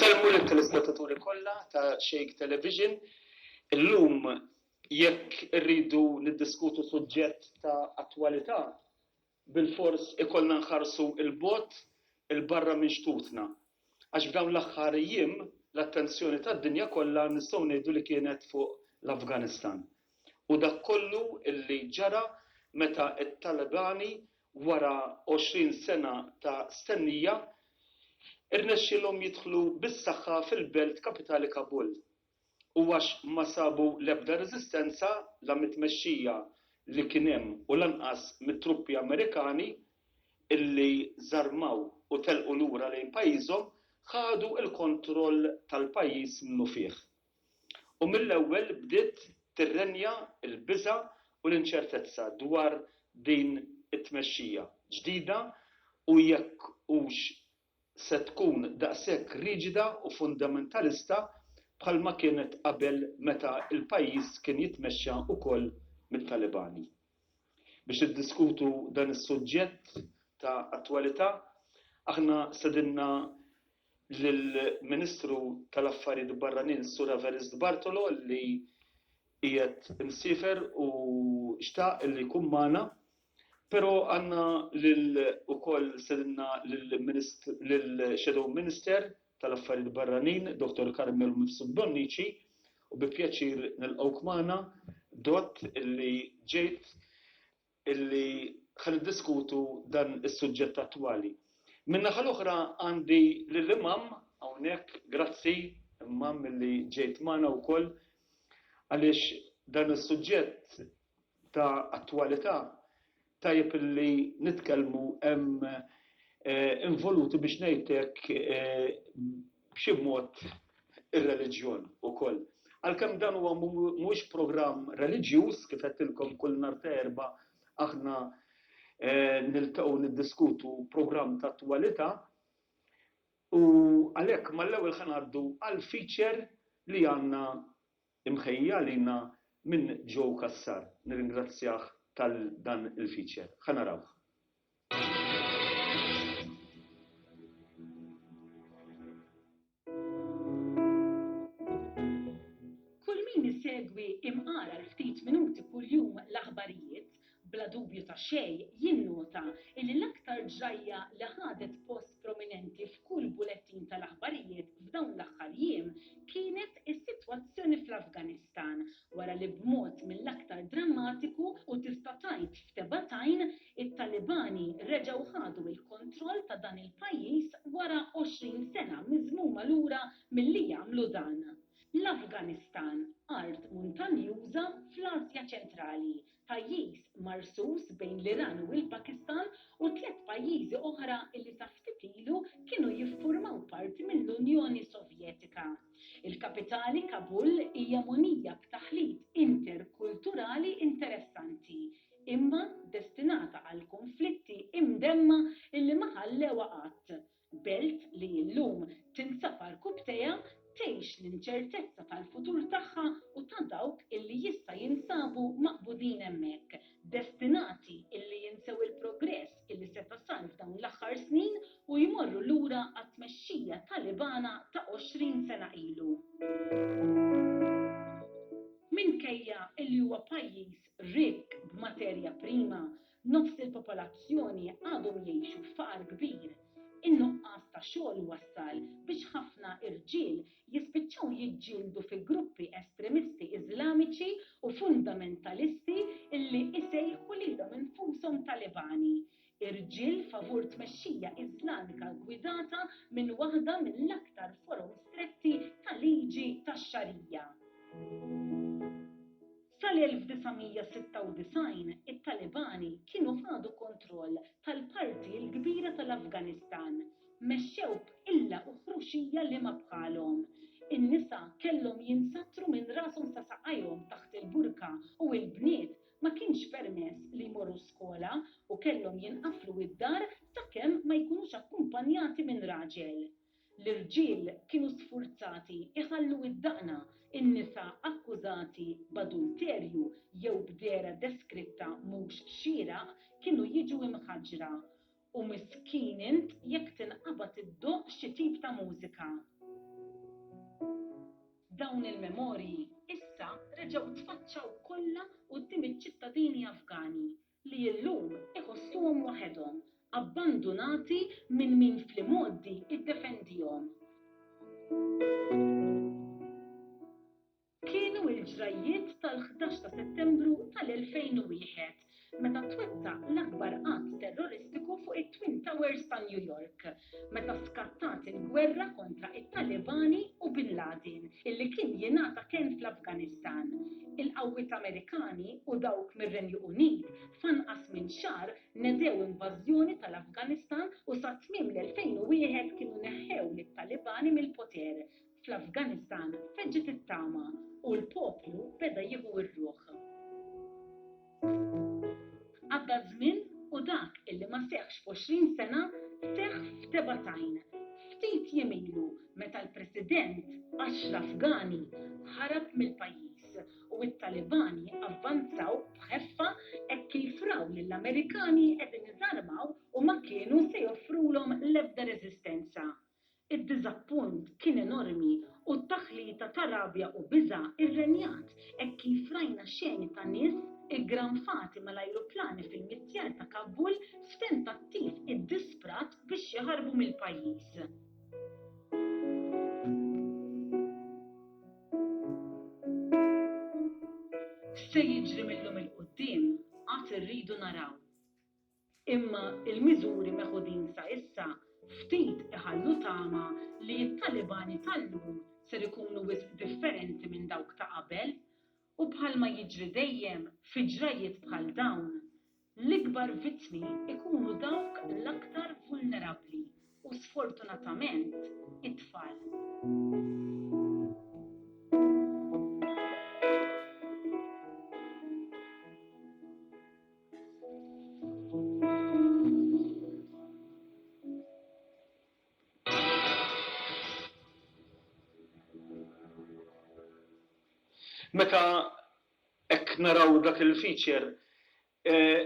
Insellmu lit-telespettaturi kollha ta' Shake Television. Illum jekk irridu niddiskutu suġġett ta' attwalità, bilfors ikollna nħarsu 'l bogħod 'il barra minn xtutna. Għax f'dawn l-aħħar jiem l-attenzjoni tad-dinja kollha nistgħu ngħidu li kienet fuq l-Afganistan u dak kollu li ġara meta t-Talibani wara 20 sena ta' stennija irnexxielhom jidħlu bis-saħħa fil-belt kapitali Kabul u għax ma sabu l-ebda reżistenza la mit-tmexxija li kien hemm u lanqas mit-truppi Amerikani illi żarmaw u telqu lura lejn pajjiżhom ħadu l-kontroll tal-pajjiż minnufih. U mill-ewwel bdiet tirrenja l-biża' u l-inċertezza dwar din it-tmexxija ġdida u jekk hux se tkun daqshekk riġida u fundamentalista bħalma kienet qabel meta l-pajjiż kien jitmexxa wkoll mit-Talibani. Biex niddiskutu dan is-suġġett ta' attwalità, aħna stedinna lill-Ministru tal-Affarijiet Barranin Sur Evarist Bartolo li qiegħed imsiefer u xtaq li jkun magħna. Però għandna lil ukoll stedinna lill-Shadow Minister tal-Affarijiet Barranin, Dottor Carmelo Mifsud Bonnici, u bi pjaċir nilqgħuk magħna, Dott, illi ġejt illi ħa niddiskutu dan is-suġġett attwali. Min-naħa l-oħra għandi lill-Imam hawnhekk, grazzi Imam illi ġejt magħna wkoll għaliex dan is-suġġett ta' attwalità tajjeb illi nitkellmu hemm involuti biex ngħid hekk b'xi mod ir-reliġjon ukoll. Għalkemm dan huwa mhuwiex programm reliġjuż, kif għedtilkom kull nhar ta' Erbgħa aħna niltaqgħu niddiskutu programm ta' attwalità u għalhekk mal-ewwel ħa ngħaddu għall-feature li għandna imħejji għalina minn Joe Cassar. Nirringrazzjah tal dan il-feature. Ħa narawh. Kull min isegwi imqar għal ftit minuti kuljum l-aħbarijiet, bla dubju ta' xejn jinnota illi l-aktar ġrajja li ħadet post prominenti f'kull bulettin tal-aħbarijiet f'dawn l-aħħar jiem kienet is-sitwazzjoni fl-Afganistan wara li b'mod mill-aktar drammatiku u tista' tgħid f'tebgħa t'għajn It-Talibani reġgħu ħadu l-kontroll ta' dan il-pajjiż wara 20 sena miżmuma lura milli jagħmlu dan. L-Afganistan, art muntanjuża fl-Asja Ċentrali, pajjiż marsus bejn l-Iran u l-Pakistan u tlett pajjiżi oħra illi sa ftit ilu kienu jiffurmaw parti mill-Unjoni Sovjetika. Il-kapitali Kabul hija mogħnija b'taħlit interkulturali interessanti, imma destinata għal kunflitti imdemma illi ma ħallewha qatt. Belt li illum tinsab għarkupptejha tgħix l-inċertezza tal-futur tagħha u ta' dawk illi issa jinsabu maqbudin hemmhekk, destinati illi jinsew il-progress illi seta' sar f'dawn l-aħħar snin u jmorru lura għat-tmexxija Talibana ta' 20 sena ilu. Minkejja illi huwa pajjiż rikk b'materja prima, nofs il-popolazzjoni għadhom jgħixu f'faqar kbir. In-nuqqas ta' xogħol wassal biex ħafna irġiel jispiċċaw jiġġieldu fi gruppi estremisti Iżlamiċi u fundamentalisti li jsejħu lilhom infushom Talibani, irġiel favur tmexxija Iżlamika ggwidata minn waħda mill-aktar forom stretti ta' liġi tax-Xarija. Sal-1996, it-Talibani kienu ħadu kontroll tal-parti l-kbira tal-Afganistan, mexxew b'qilla u ħruxija liema bħalhom. In-nisa kellhom jinsatru minn rashom sa saqajhom taħt il-burka u l-bniet ma kienx permess li jmorru skola u kellhom jinqaflu id-dar sakemm ma jkunux akkumpanjati minn raġel. L-irġiel kienu sfurzati jħallu d-daqna, in-nisa akkużati b'adulterju jew b'dehra deskritta mhux xieraq kienu jiġu imħaġġra. U miskin int jekk tinqabad iddoqq xi tip ta' mużika. Dawn il-memorji issa reġgħu tfaċċaw kollha quddiem iċ-ċittadini Afgani li illum iħossuhom waħedhom, abbandunati minn min fl-imgħoddi ddefendihom. Kienu l-ġrajjiet tal-ħdax ta' Settembru tal-2001 meta twettaq l-akbar att terroristiku fuq it-Twin Towers ta' New York, meta skattat il-gwerra kontra it-Talibani u Bin Laden illi kien jingħata kenn fl-Afganistan. Il-qawwiet Amerikani u dawk mir-Renju Unit f'anqas minn xahar nedew invażjoni tal-Afganistan u sa tmiem l-2001 kienu neħħew lit-Talibani mill-poter. Fl-Afganistan feġġet it-tama u l-poplu beda jieħu r-ruħ. Għadda ż-żmien u dak illi ma seħħx f'għoxrin sena seħħ f'tebgħat għajn, ftit jiem ilu meta l-President Ashraf Ghani ħarab mill-pajjiż u t-Talibani avvanzaw b'ħeffa hekk kif raw lill-Amerikani qegħdin iżarmaw u ma kienu se joffrulhom l-ebda reżistenza. Id-diżappunt kien enormi u t-taħlita ta' rabja u biża' rrenjat hekk kif rajna xeni ta' nies iggranfati mal-ajruplani fil-mitjar ta' Kabul f'tentattiv iddisprat biex jaħarbu mill-pajjiż. X'se jiġri mil-lum 'il quddiem għad irridu naraw. Imma l-miżuri meħudin sa issa ftit iħallu tama li t-Talibani tal-lum ser ikunu wisq differenti minn dawk ta' qabel u bħalma jiġri dejjem fi ġrajjiet bħal dawn, l-ikbar vittmi jkunu dawk l-aktar vulnerabbli u sfortunatament it-tfal. Meta hekk naraw dak il-feature, eh,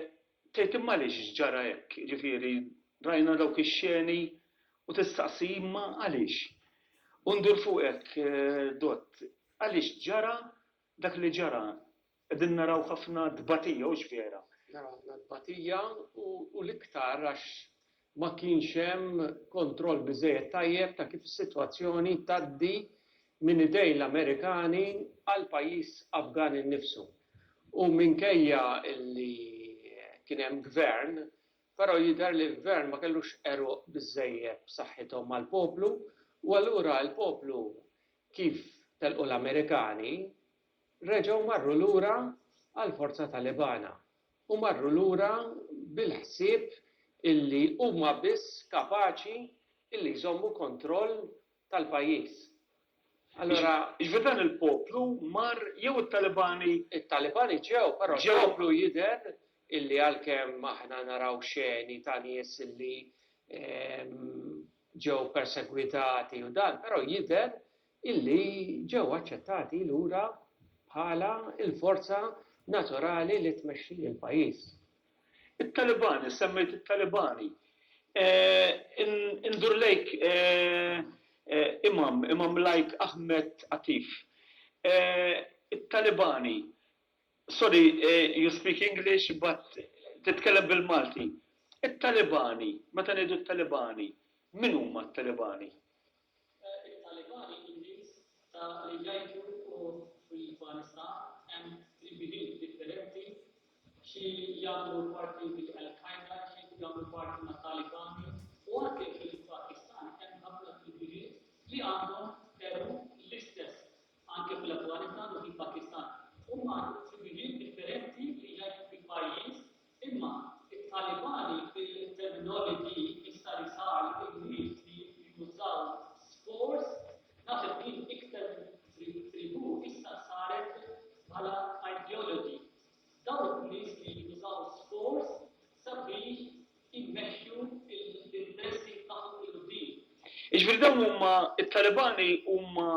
tgħid imma għaliex ġara hekk, ġifieri rajna dawk ix-xeni u tistaqsi imma għaliex. U ndur fuqek, eh, Dott, għaliex ġara dak li ġara Qegħdin naraw ħafna tbatija, hux vera? Naraw ħafna tbatija u l-iktar għax ma kienx hemm kontroll biżżejjed tajjeb ta' kif is-sitwazzjoni tgħaddi minn idejn l-Amerikani għall-pajjiż Afgan innifsu. U minkejja li kien hemm gvern, però jidher li l-gvern ma kellux għeruq biżżejjed b'saħħithom mal-poplu u allura l-poplu kif telqu l-Amerikani reġgħu marru lura għall-forza Talibana u marru lura bil-ħsieb illi huma biss kapaċi illi jżommu kontroll tal-pajjiż. Allura. Jiġifieri dan il-poplu mar jew it-Talibani. It-Talibani ġew, però l-poplu jidher illi għalkemm aħna naraw xeni ta' nies illi ġew persegwitati u dan, però jidher illi ġew aċċettati lura bħala l-forza naturali li tmexxi l-pajjiż. It-Talibani, semmejt it-Talibani. Indur lejk Imam, Imam Lajk Ahmed Atif. It-Talibani, sorry you speak English but titkellem bil-Malti. It-Talibani, meta ngħidu t-Talibani, min huma t-Talibani? It-Talibani in-nies ta' li jgħixu fil-Afganistan hemm tribijiet differenti, xi jagħmlu parti mill-Al-Qaeda, xi jagħmlu parti mat-Talibani u anke fil-Pakistan hemm ħafna tribijiet li għandhom għeruq l-istess anke fl-Afganistan u fil-Pakistan. Huma tribijiet differenti li jgħixu fil-pajjiż Imma it-Talibani fil-terminology issa li sar in-nies li jużaw sforz, naħseb din iktar minn tribù issa saret bħala ideology. Dawk nies li jużaw sforz sabiex imexxu l-interessi tagħhom 'il quddiem. Jiġifieri dawn huma, it-Talibani huma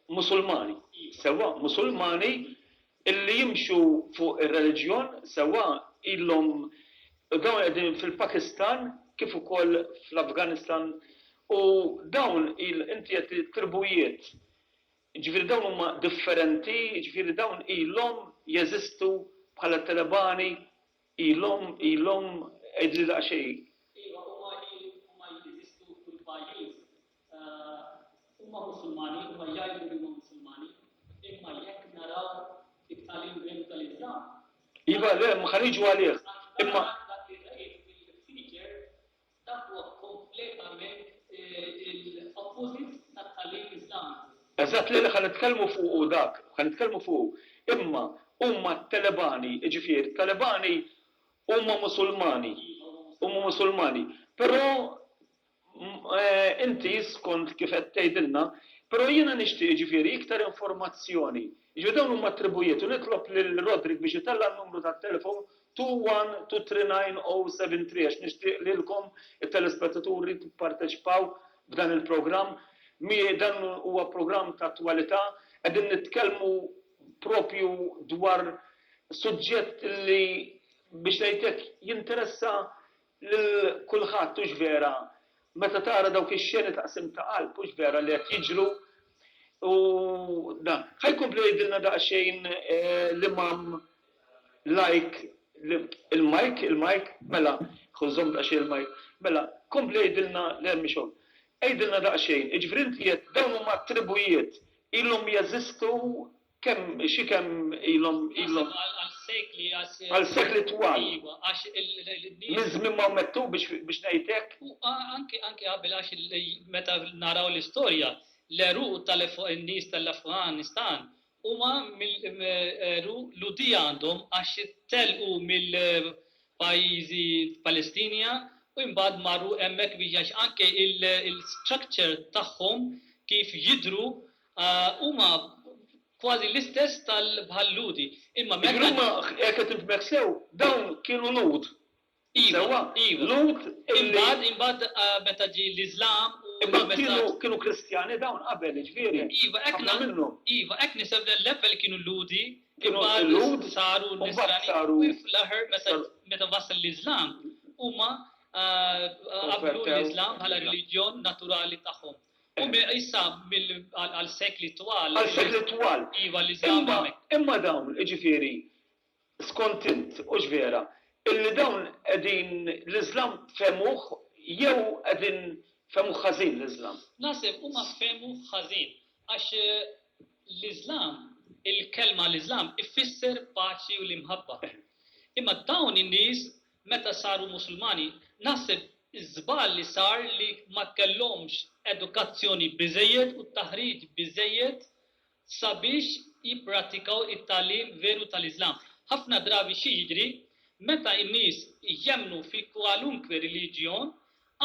Musulmani, sewwa Musulmani Illi jimxu fuq ir-reliġjon sewwa ilhom dawn qegħdin fil-Pakistan kif ukoll fl-Afganistan. U dawn il inti għedt li tribujiet, jiġifieri dawn huma differenti, jiġifieri dawn ilhom jeżistu bħala Talebani, ilhom, ilhom, għidli daqsxejn. Iva, huma huma jeżistu fil-pajjiż, huma Musulmani, huma jgħidu li huma Musulmani, imma jekk naraw it-tagħlim veru tal-Iżlam, Iva, le, ma ħa niġu għalih, imma. Dak li rajt fil-feature Dak huwa kompletament l-opposite tat-tagħlim Iżlamiku. Eżatt, le le ħa nitkellmu fuqu dak, ħa nitkellmu fuqu. Imma huma t-Talebani, jiġifieri t-Talebani huma Musulmani, huma Musulmani. Però inti skont kif qed tgħidilna, però jiena nixtieq jiġifieri iktar informazzjoni. Jiġifieri dawn huma tribujiet u nitlob lil Roderick biex itella' n-numru tat-telefon 21239073 għax nixtieq lilkom it-telespettaturi tipparteċipaw f'dan il-programm. Dan huwa programm ta' attwalità, qegħdin nitkellmu propju dwar suġġett li biex ngħid hekk jinteressa lil kulħadd hux vera meta tara dawk ix-xeni ta' qsim ta' qalb hux vera li qed jiġru u dan. Ħa jkompli jgħidilna daqsxejn l-Imam Like il-mic, il-mic, mela, ħu żomm daqsxejn il-mic. Mela, kompli għidilna, le mhix hawn. Għidilna daqsxejn, jiġifieri inti għedt dawn huma tribujiet, ilhom jeżistu kemm, xi kemm ilhom, ilhom. Għal sekli, għax. Għal sekli twal. Iva, għax il-nies. Minn żmien Mawmettu biex, biex ngħid hekk. U anki, anki qabel għax meta naraw l-istorja, l-għeruq tal-nies tal-Afganistan Huma mill-għeruq Lhudija għandhom għax telqu mill-pajjiżi Palestinja u imbagħad marru hemmhekk biex għax anke il-structure tagħhom kif jidhru huma kważi l-istess tal bħal-Lhudi. Imma meta. Jiġifieri huma, jekk qed nifhmek sew, dawn kienu Lhud. Iva, Sewwa, iva. Lhud illi. Imbagħad, imbagħad meta ġie l-Iżlam u Imbagħad l-messaġġ. kienu, kienu Kristjani dawn qabel, jiġifieri. Iva, hekk Ħafna na, minnhom. iva, hekk niseb l-ewwel kienu Lhudi, Kienu imbagħad Lhud, saru u mbagħad Nisrani, saru. u fl-aħħar meta, saru. meta wasal l-Iżlam, huma qablu Konvertew. l-Iżlam bħala reliġjon naturali tagħhom. U mi, issa mill, għal, għal sekli twal. Għal sekli twal. Iva, l-Iżlam Imma, hemmhekk. imma dawn, jiġifieri, Skont int, hux vera, illi dawn qegħdin l-Iżlam fehmuh jew qegħdin fehmuh ħażin l-Iżlam? Naħseb huma fehmuh ħażin għax l-Iżlam, il-kelma l-Iżlam ifisser paċi u l-imħabba. Imma dawn in-nies meta saru Musulmani, naħseb iż-żball li sar li ma kellhomx edukazzjoni biżejjed u taħriġ biżejjed sabiex jippratikaw it-tagħlim veru tal-Iżlam. Ħafna drabi xi jiġri, meta n-nies jemmnu fi kwalunkwe reliġjon,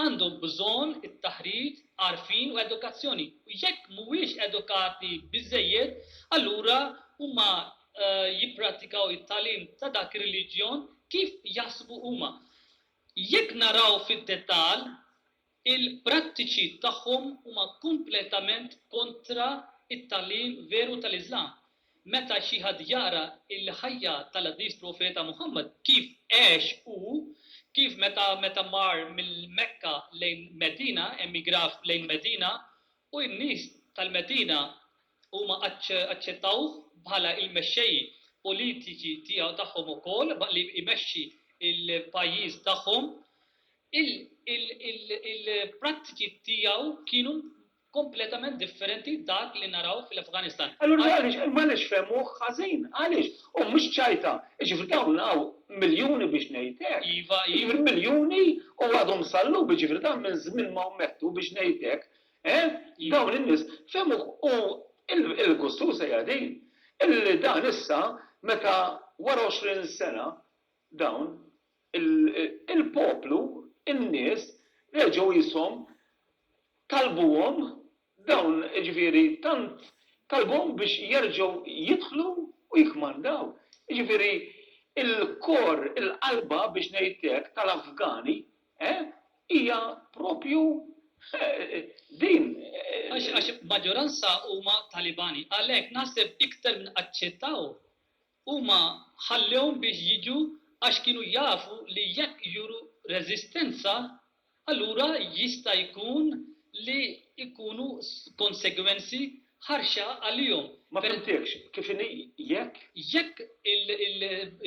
għandhom bżonn it-taħriġ, għarfien u edukazzjoni. U jekk mhuwiex edukati biżżejjed, allura huma jippratikaw it-tagħlim ta' dak ir-reliġjon kif jaħsbu huma. Jekk naraw fid-dettall, Il-prattiċi tagħhom huma kompletament kontra t-tagħlim veru tal-Iżlam. Meta xi ħadd jaqra l-ħajja tal-Qaddis Profeta Muħammad, kif għex hu, kif meta meta mar mill-Mekka lejn Medina, emigra lejn Medina, u n-nies tal-Medina huma aċċettawh bħala l-mexxej politiċi tiegħu tagħhom ukoll li jmexxi l-pajjiż tagħhom, Il-prattiċi tiegħu kienu kompletament differenti dak li naraw fil-Afganistan. Allura għaliex, imma għaliex fehmuh ħażin? Għaliex? U mhux ċajta, jiġifieri dawn hawn miljuni biex ngħid hekk. Iva, iva. Jiġifieri miljuni u għadhom sal-lum, jiġifieri dan minn żmien Mawmettu biex ngħid hekk, eh? Dawn in-nies fehmuh u il-gustuża hija din, illi dan issa meta wara 20 sena dawn il-poplu, in-nies, reġgħu qishom talbuhom dawn, jiġifieri tant talbuhom biex jerġgħu jidħlu u jikkmandaw. Jiġifieri il-kor, il-qalba biex ngħid hekk tal-Afgani, eh, hija propju din. Għax maġġoranza huma Talibani, għalhekk naħseb iktar minn aċċettaw Huma ħallewhom biex jiġu għax kienu jafu li jekk juru reżistenza, allura jista' jkun li jkunu konsegwenzi ħarxa għalihom. Ma fhimtekx, kif inhi jekk? Jekk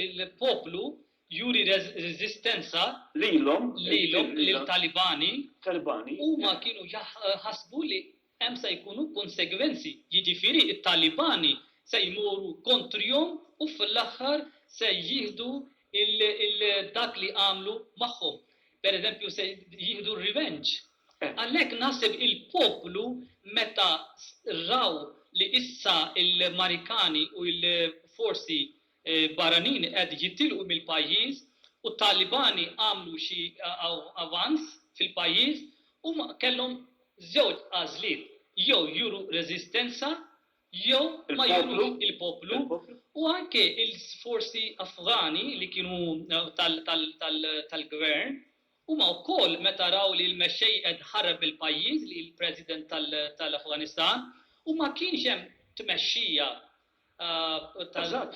il-poplu juri reżistenza lilhom, lilhom, lill-Talibani, Talibani, huma kienu jaħsbu li hemm se jkunu konsegwenzi, jiġifieri t-Talibani se jmorru kontrihom u fl-aħħar se jieħdu dak li għamlu magħhom. Per eżempju se jieħdu r-revenge. Għalhekk naħseb il-poplu meta raw li issa l-Marikani u l-forzi barranin qed jitilqu mill-pajjiż u t-Talibani għamlu xi avanz fil-pajjiż, huma kellhom żewġ għażliet, jew juru reżistenza jew ma jurux il-poplu u anke l-forzi Afgani li kienu tal-gvern huma wkoll meta raw li l-mexxej qed ħarab mill-pajjiż, li l-President tal-Afganistan, u ma kienx hemm tmexxija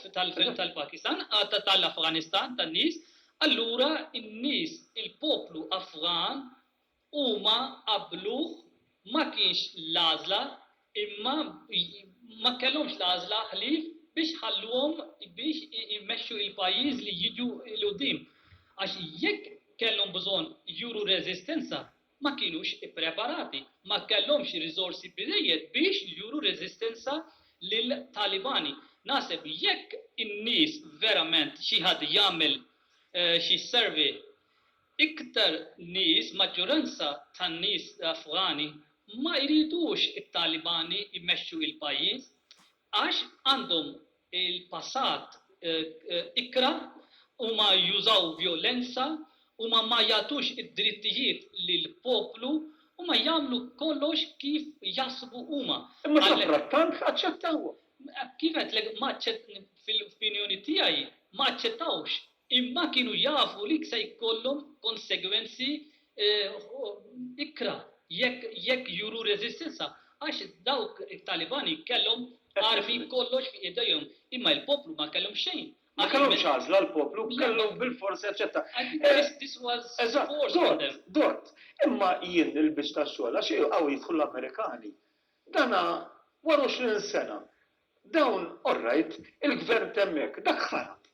tal-Pakistan, tal-Afganistan, tan-nies, allura n-nies, il-poplu Afgan huma qabluh, ma kienx l-għażla imma ma kellhomx l-għażla ħlief biex ħalluhom biex imexxu l-pajjiż li jiġu 'l quddiem. Għax jekk kellhom bżonn juru reżistenza, ma kinux ippreparati, ma kellhomx riżorsi biżejjed biex juru reżistenza lill-Talibani. Naħseb jekk in-nies verament xi ħadd jagħmel xi survey, iktar nies, maġġoranza tan-nies Afgani ma jridux it-Talibani jmexxu l-pajjiż għax għandhom il-passat ikrah, huma jużaw vjolenza, huma ma jagħtux id-drittijiet lill-poplu, huma jagħmlu kollox kif jaħsbu huma. Imma safrattant aċċettawhom. Kif għedtlek, ma fil-opinjoni tiegħi ma aċċettawx, imma kienu jafu li se jkollhom konsegwenzi ikrah jekk jekk juru reżistenza għax dawk it-Talibani kellhom armi kollox fi idejhom imma l-poplu ma kellhom xejn. Ma kellhomx għażla l-poplu, kellhom bilfors jaċċetta. This, this was forced on them. Dott, imma jien il-biċċ tax-xogħol għax hawn jidħlu l-Amerikani. Dana wara 20 sena. Dawn, all right, il-gvern t'hemmhekk, dak ħarab.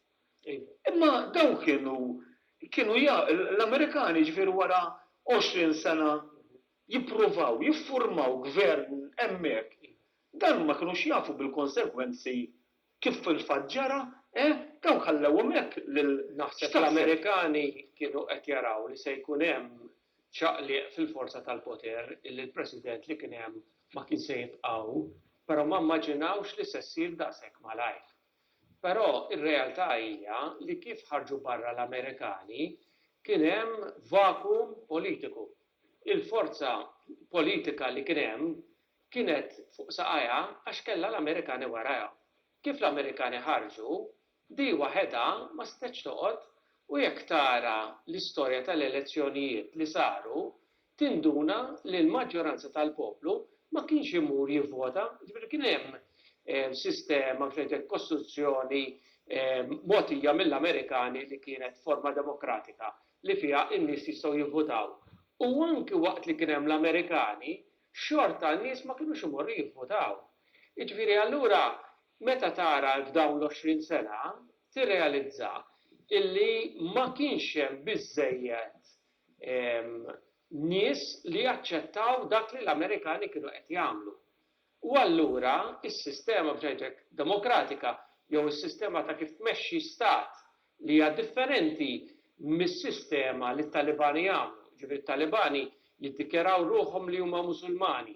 Imma dawn kienu kienu l-Amerikani ġifieri wara 20 sena jippruvaw jiffurmaw gvern hemmhekk. Dan ma kinux jafu bil-konsegwenzi kif fil-fatt ġara, eh, dawn ħallewhom hekk lil Naħseb l-Amerikani kienu qed jaraw li se jkun hemm ċaqliq fil-forza tal-poter illi l-President li kien hemm ma kien se jibqa' hu, però ma mmaġinawx li se ssir daqshekk malajr. Però r-realtà hija li kif ħarġu barra l-Amerikani kien hemm vacuum politiku. Il-forza politika li kien hemm kienet fuq saqajha għax kellha l-Amerikani warajha. Kif l-Amerikani ħarġu, di waħedha ma setgħetx toqgħod u jekk tara l-istorja tal-elezzjonijiet li saru tinduna li l-maġġoranza tal-poplu ma kienx imur jivvota, jiġifieri kien hemm sistema, biex ngħid hekk, kostituzzjoni mogħtija mill-Amerikani li kienet forma demokratika li fiha n-nies jistgħu jivvutaw. U anki waqt li kien hemm l-Amerikani, xorta n-nies ma kinux imorru jivvutaw. Jiġifieri allura meta tara f'dawn l-20 sena tirrealizza illi ma kienx hemm biżżejjed nies li jaċċettaw dak li l-Amerikani kienu qed jagħmlu. U allura s-sistema biex ngħid hekk demokratika jew is-sistema ta' kif tmexxi stat li hija differenti mis-sistema li t-Talibani jagħmlu. Jiġifieri t-Talibani jiddikjaraw ruħhom li huma Musulmani,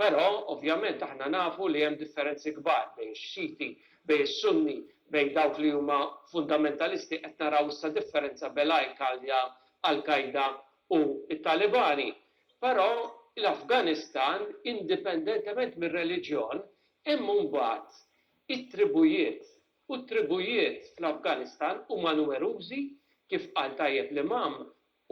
Però, ovvjament, aħna nafu li hemm differenzi kbar bejn ix-Xiti, bejn is-Sunni, bejn dawk li huma fundamentalisti, qed naraw issa differenza bejn l-Al-Qaida, Al-Qaida u t-Talibani. Però l-Afganistan, indipendentement mir-reliġjon, hemm imbagħad it-tribujiet. U t-tribujiet fl-Afganistan huma numerużi, kif qal tajjeb l-Imam,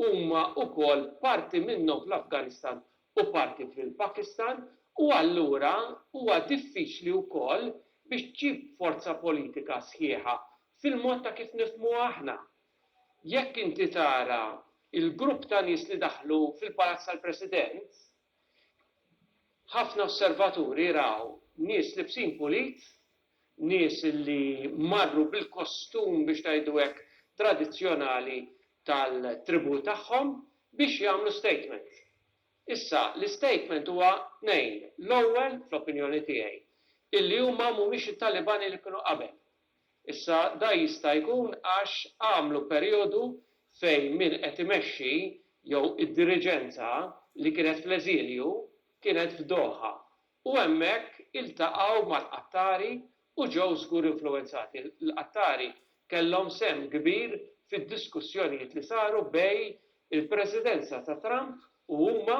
huma wkoll parti minnhom fl-Afganistan u parti fil-Pakistan u allura huwa diffiċli wkoll biex ġġib forza politika sħiħa fil-mod ta' kif nifhmuha aħna. Jekk inti tara l-grupp ta' nies li daħlu fil-Palazz tal-President, Ħafna osservaturi raw nies libsin pulit, nies li marru bil-kostum biex ngħidu hekk tradizzjonali tal-tribù tagħhom biex jagħmlu statement. Issa, l-istatement huwa tnejn. L-ewwel, fl-opinjoni tiegħi, illi huma mhumiex it-Talibani li kienu qabel. Issa da jista' jkun għax għamlu perijodu fejn min qed imexxi jew id-diriġenza li kienet fl-eżilju kienet f'Doha u hemmhekk iltaqgħu mal-Qattari u ġew żgur influwenzati. Il-Qattari kellhom sehem kbir fid-diskussjonijiet li saru bejn il-Presidenza ta' Trump u huma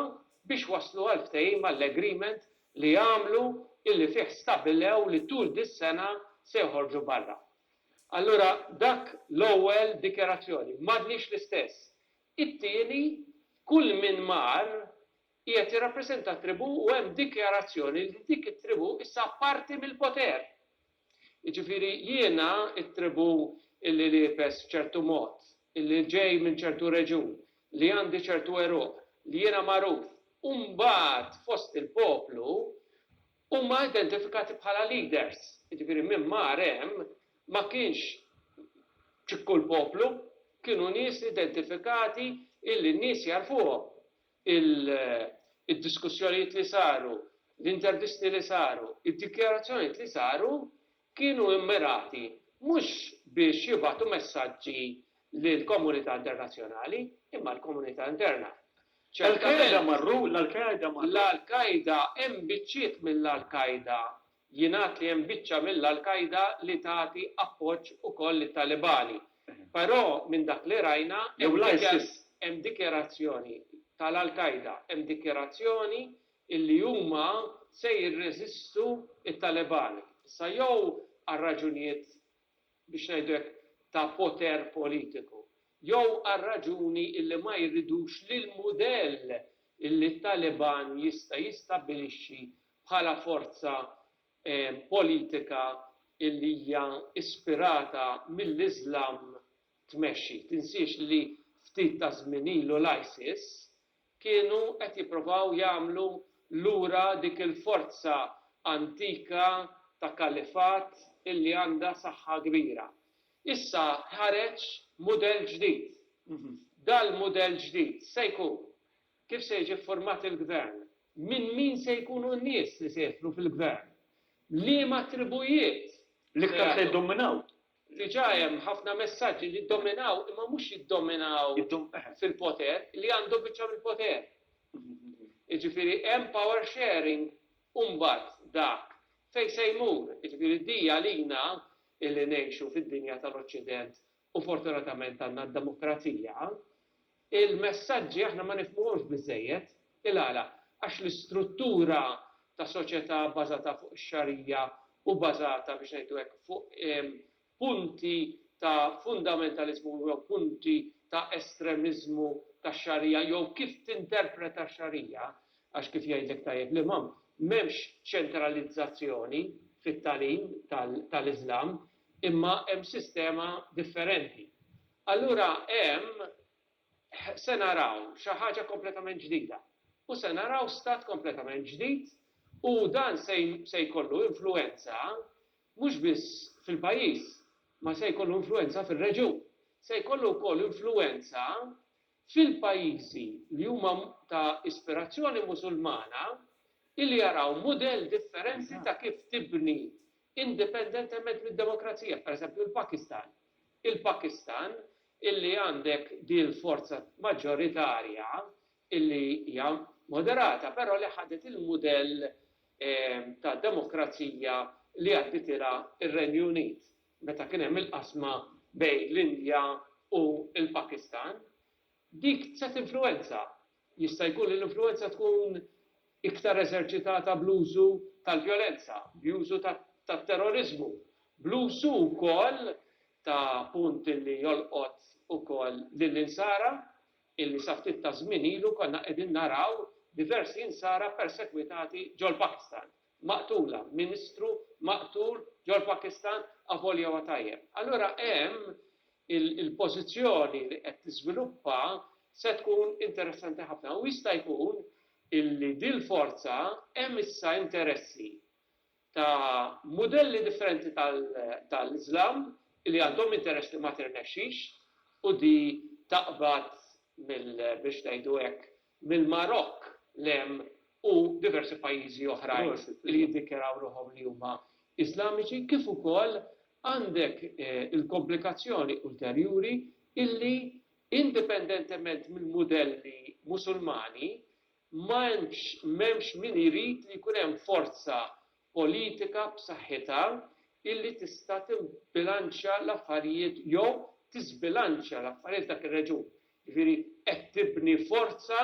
biex waslu għall-ftehim għall-agreement li għamlu illi fih stabilew li tul dis-sena se joħorġu barra. Allura dak l-ewwel dikjarazzjoni, m'għadniex l-istess. It-tieni, kull min mar qiegħed jirrappreżenta tribù u hemm dikjarazzjoni li dik it-tribù issa parti mill-poter. Jiġifieri jiena t-tribù illi liebes f'ċertu mod, illi ġej minn ċertu reġjun, li għandi ċertu għeruq, li jiena magħruf, u mbagħad fost il-poplu huma identifikati bħala leaders. Jiġifieri min mar hemm ma kienx ċikku l-poplu, kienu nies identifikati illi n-nies jagħrfuhom. Il-diskussjonijiet li saru, l-intervisti li saru, id-dikjarazzjonijiet li saru kienu immirati mhux biex jibagħtu messaġġi lill-komunità internazzjonali imma l-komunità interna. L-Al-Qaeda marru? L-Al-Qaeda marru? L-Al-Qaeda, hemm biċċiet mill-Al-Qaeda, jingħad li hemm biċċa mill-Al-Qaeda li tagħti appoġġ ukoll lit-Talibani. Però minn dak li rajna hemm dikjarazzjoni tal-Al-Qaeda, hemm dikjarazzjoni illi huma se jirreżistu t-Talibani. Issa jew għal raġunijiet biex ngħidu hekk, ta' poter politiku, jew għar-raġuni illi ma jridux li l-mudell illi t-Taliban jista' jistabbilixxi bħala forza politika illi hija ispirata mill-Iżlam tmexxi. Tinsiex li ftit ta' żmien ilu l-ISIS kienu qed jipprovaw jagħmlu lura dik il-forza antika ta' kalifat illi għandha saħħa kbira. Issa ħareġ mudell ġdid. Dal-mudell ġdid se jkun kif se jiġi ffurmat il-gvern, minn min se jkunu n-nies li se jidħlu fil-gvern, liema tribujiet L-iktar se jiddominaw. Diġà hemm ħafna messaġġi li ddominaw imma mhux jiddominaw fil-poter, li għandhom biċċa mill-poter. Jiġifieri hemm power sharing u mbagħad dak fejn se jmur. Jiġifieri di għalina illi ngħixu fid-dinja tal-Oċċident u fortunatament għandna d-demokrazija, il-messaġġi aħna ma nifhmuhomx biżżejjed. Il-għala? Għax l-istruttura ta' soċjetà bbażata fuq ix-Xarija u bbażata, biex ngħidu hekk, fuq punti ta' fundamentaliżmu jew punti ta' estremiżmu tax-Xarija jew kif tinterpreta x-Xarija, għax kif jgħidlek tajjeb l-Imam, m'hemmx ċentralizzazzjoni fit-tagħlim tal-Iżlam, imma hemm sistema differenti. Allura hemm se naraw xi ħaġa kompletament ġdida u se naraw stat kompletament ġdid u dan se se jkollu influwenza mhux biss fil-pajjiż, ma se jkollu influwenza fir-reġjun. Se jkollu wkoll influwenza fil-pajjiżi li huma ta' ispirazzjoni Musulmana illi jaraw mudell differenti ta' kif tibni indipendentement mid-demokrazija, pereżempju l-Pakistan. Il-Pakistan illi għandek din il-forza maġġoritarja illi hija moderata, però li ħadet il-mudell ta' demokrazija li għadditilha r-Renju Unit meta kien hemm il-qasma bejn l-Indja u l-Pakistan. Dik se tinfluwenza. Jista' jkun li l-influwenza tkun iktar eżerċitata bl-użu tal-vjolenza, bl-użu tat-terroriżmu, bl-użu wkoll ta' punt illi jolqot ukoll lill-Insara, illi sa ftit ta' żmien ilu konna qegħdin naraw diversi Insara persekwitati ġol-Pakistan, maqtula, ministru maqtul ġol-Pakistan avolja huwa tajjeb. Allura hemm il-pożizzjoni li qed tiżviluppa se tkun interessanti ħafna u jista' jkun illi dil-forza hemm issa interessi ta' mudelli differenti tal-Iżlam li għandhom interess li ma tirnexxix u di taqbad mill, biex ngħidu hekk, mill-Marokk 'l hemm u diversi pajjiżi oħrajn li jiddikjaraw ruħhom li huma Iżlamiċi, kif ukoll għandek il-komplikazzjoni ulterjuri illi indipendentement mill-mudelli Musulmani ma hemmx m'hemmx min irid li jkun hemm forza politika b'saħħitha illi tista' tibbilanċja l-affarijiet jew tiżbilanċja l-affarijiet f'dak ir-reġun. Jiġifieri qed tibni forza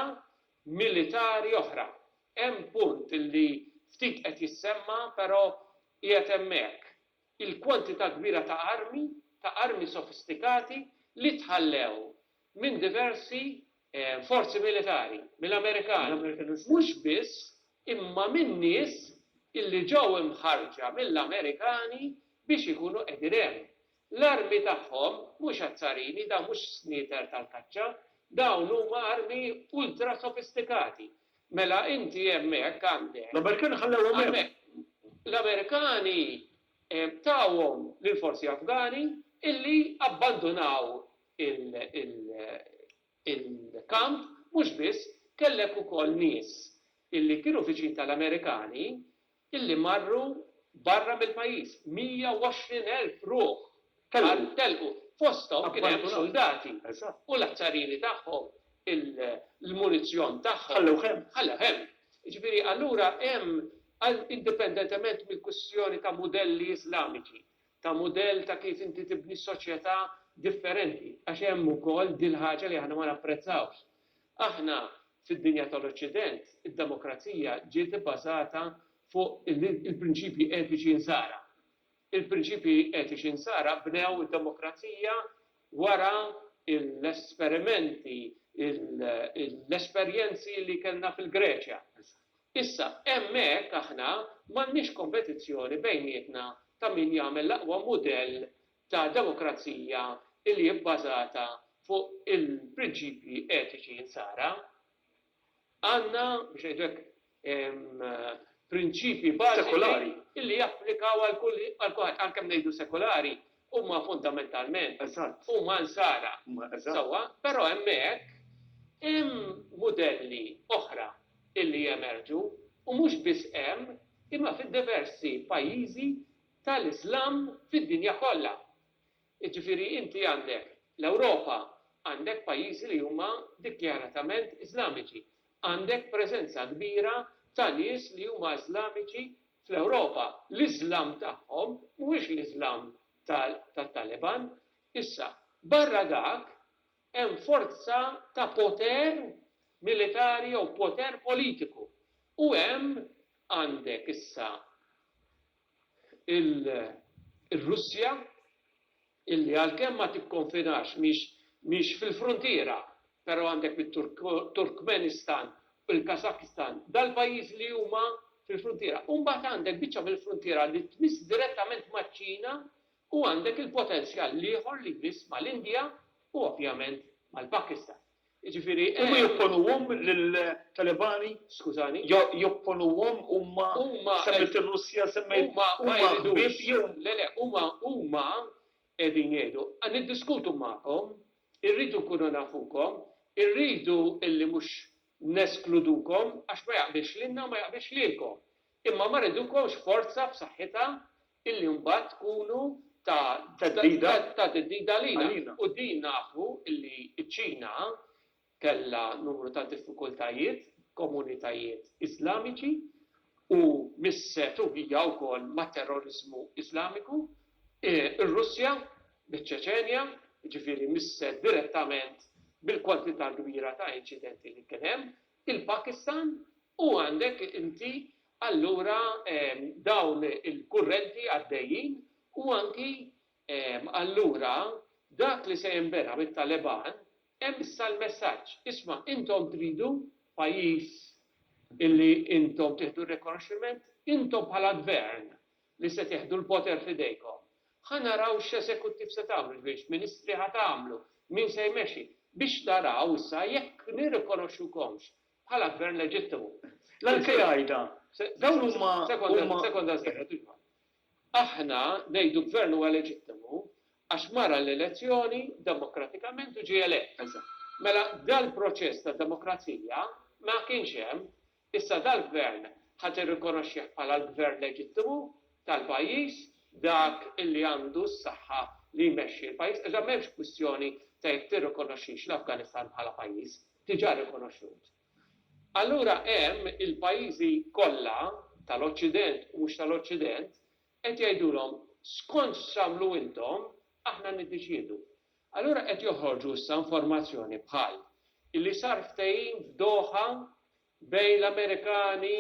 militari oħra. Hemm punt illi ftit qed jissemma però qiegħed hemmhekk, il-kwantità kbira ta' armi, ta' armi sofistikati li tħallew minn diversi forzi militari, mill-Amerikani, mhux biss imma minn nies illi ġew imħarrġa mill-Amerikani biex ikunu qegħdin hemm. L-armi tagħhom mhux azzarini, dawn mhux snieter tal-kaċċa, dawn huma armi ultra sofistikati. Mela inti hemmhekk għandek. L-Amerikani ħallewhom hemm. L-Amerikani tawhom lill-forzi Afgani illi abbandunaw il-kamp, mhux biss, kellek ukoll nies illi kienu viċin tal-Amerikani illi marru barra mill-pajjiż, 120,000 ruħ telqu, fosthom kien hemm suldati u l-azzarini tagħhom, il-munizzjon tagħhom. Ħallewh hemm. Ħallewh hemm. Jiġifieri allura hemm indipendentement mill-kwistjoni ta' mudelli Iżlamiċi, ta' mudell ta' kif inti tibni soċjetà differenti, għax hemm ukoll dil-ħaġa li aħna ma napprezzawx. Aħna fid-dinja tal-Oċċident, id-demokrazija ġiet ibbażata fuq il-prinċipji etiċi Nsara. Il-prinċipji etiċi Nsara bnew id-demokrazija wara l-esperimenti, l-esperjenzi li kellna fil-Greċja. Issa, hemmhekk aħna m'għandniex kompetizzjoni bejnietna ta' min jagħmel l-aqwa mudell ta' demokrazija li hi bbażata fuq il-prinċipji etiċi Insara. Għandna, biex ngħidu hekk, prinċipji bażiċi li japplikaw għal kulħadd, għalkemm ngħidu sekulari, huma fundamentalment huma Nsara. Sewwa, però hemmhekk hemm mudelli oħra illi jemerġu u mhux biss hemm imma fid-diversi pajjiżi tal-Iżlam fid-dinja kollha. Jiġifieri inti għandek l-Ewropa, għandek pajjiżi li huma dikjaratament Iżlamiċi, għandek preżenza kbira ta' nies li huma Iżlamiċi fl-Ewropa. L-Iżlam tagħhom mhuwiex l-Iżlam tat-Taliban. Issa, barra dak, hemm forza ta' poter militari jew poter politiku. U hemm għandek issa il-Russja illi għalkemm ma tikkonfinax mhix mhix fil-fruntiera, però għandek mit-Turkmenistan u l-Kazakhstan, dal-pajjiżi li huma fil-fruntiera. U mbagħad għandek biċċa mill-fruntiera li tmiss direttament maċ-Ċina u għandek il-potenzjal l-ieħor li jmiss mal-Indja u ovvjament mal-Pakistan. Jiġifieri hemm. Huma jopponuhom lill-Talibani? Skużani? Jopponuhom huma? Huma. Semmejt ir-Russja, semmejt. Huma ma jridux. Jew. Le, le, huma huma qegħdin jgħidu, niddiskutu magħkom, irridu nkunu nafukom, irridu illi mhux neskludukom għax ma jaqbilx lilna u ma jaqbilx lilkom. Imma ma rridukomx forza b'saħħitha illi mbagħad tkunu ta' Theddida. ta' theddida għalina. U din nafu illi ċ-Ċina kellha numru ta' diffikultajiet, komunitajiet Iżlamiċi u misset u hija wkoll mat-terroriżmu Iżlamiku. Ir-Russja biċ-Ċeċenja, jiġifieri misset direttament bil-kwantità kbira ta' inċidenti li kien hemm, il-Pakistan u għandek inti allura dawn il-kurrenti għaddejjin u anki allura dak li se jinbena mit-Taliban hemm issa l-messaġġ. Isma' intom tridu pajjiż illi intom tieħdu r-rikonoxximent, intom bħala gvern li se tieħdu l-poter f'idejkom. Ħa naraw x'eżekuttiv se tagħmlu, jiġifieri x'ministri ħa tagħmlu, min se jmexxi, biex naraw issa jekk nirrikonoxxukomx. bħala gvern leġittimu. L-Al-Qaida, dawn huma. Sekonda, sekonda żgħira, Dun Aħna ngħidu gvern huwa leġittimu għax mar għall-elezzjoni demokratikament u ġie elett. Mela dal-proċess ta' demokrazija ma kienx hemm. Issa dal-gvern ħa tirrikonoxxih bħala l-gvern leġittimu tal-pajjiż, dak illi għandu s-saħħa li jmexxi l-pajjiż. Iżda m'hemmx kwistjoni ta' jekk tirrikonoxxix l-Afganistan bħala pajjiż, diġà rikonoxxut. Allura hemm il-pajjiżi kollha tal-Oċċident u mhux tal-Oċċident qed jgħidulhom skont x'tagħmlu intom aħna niddeċiedu. Allura qed joħorġu issa informazzjoni bħal illi sar ftehim f'Doha bejn l-Amerikani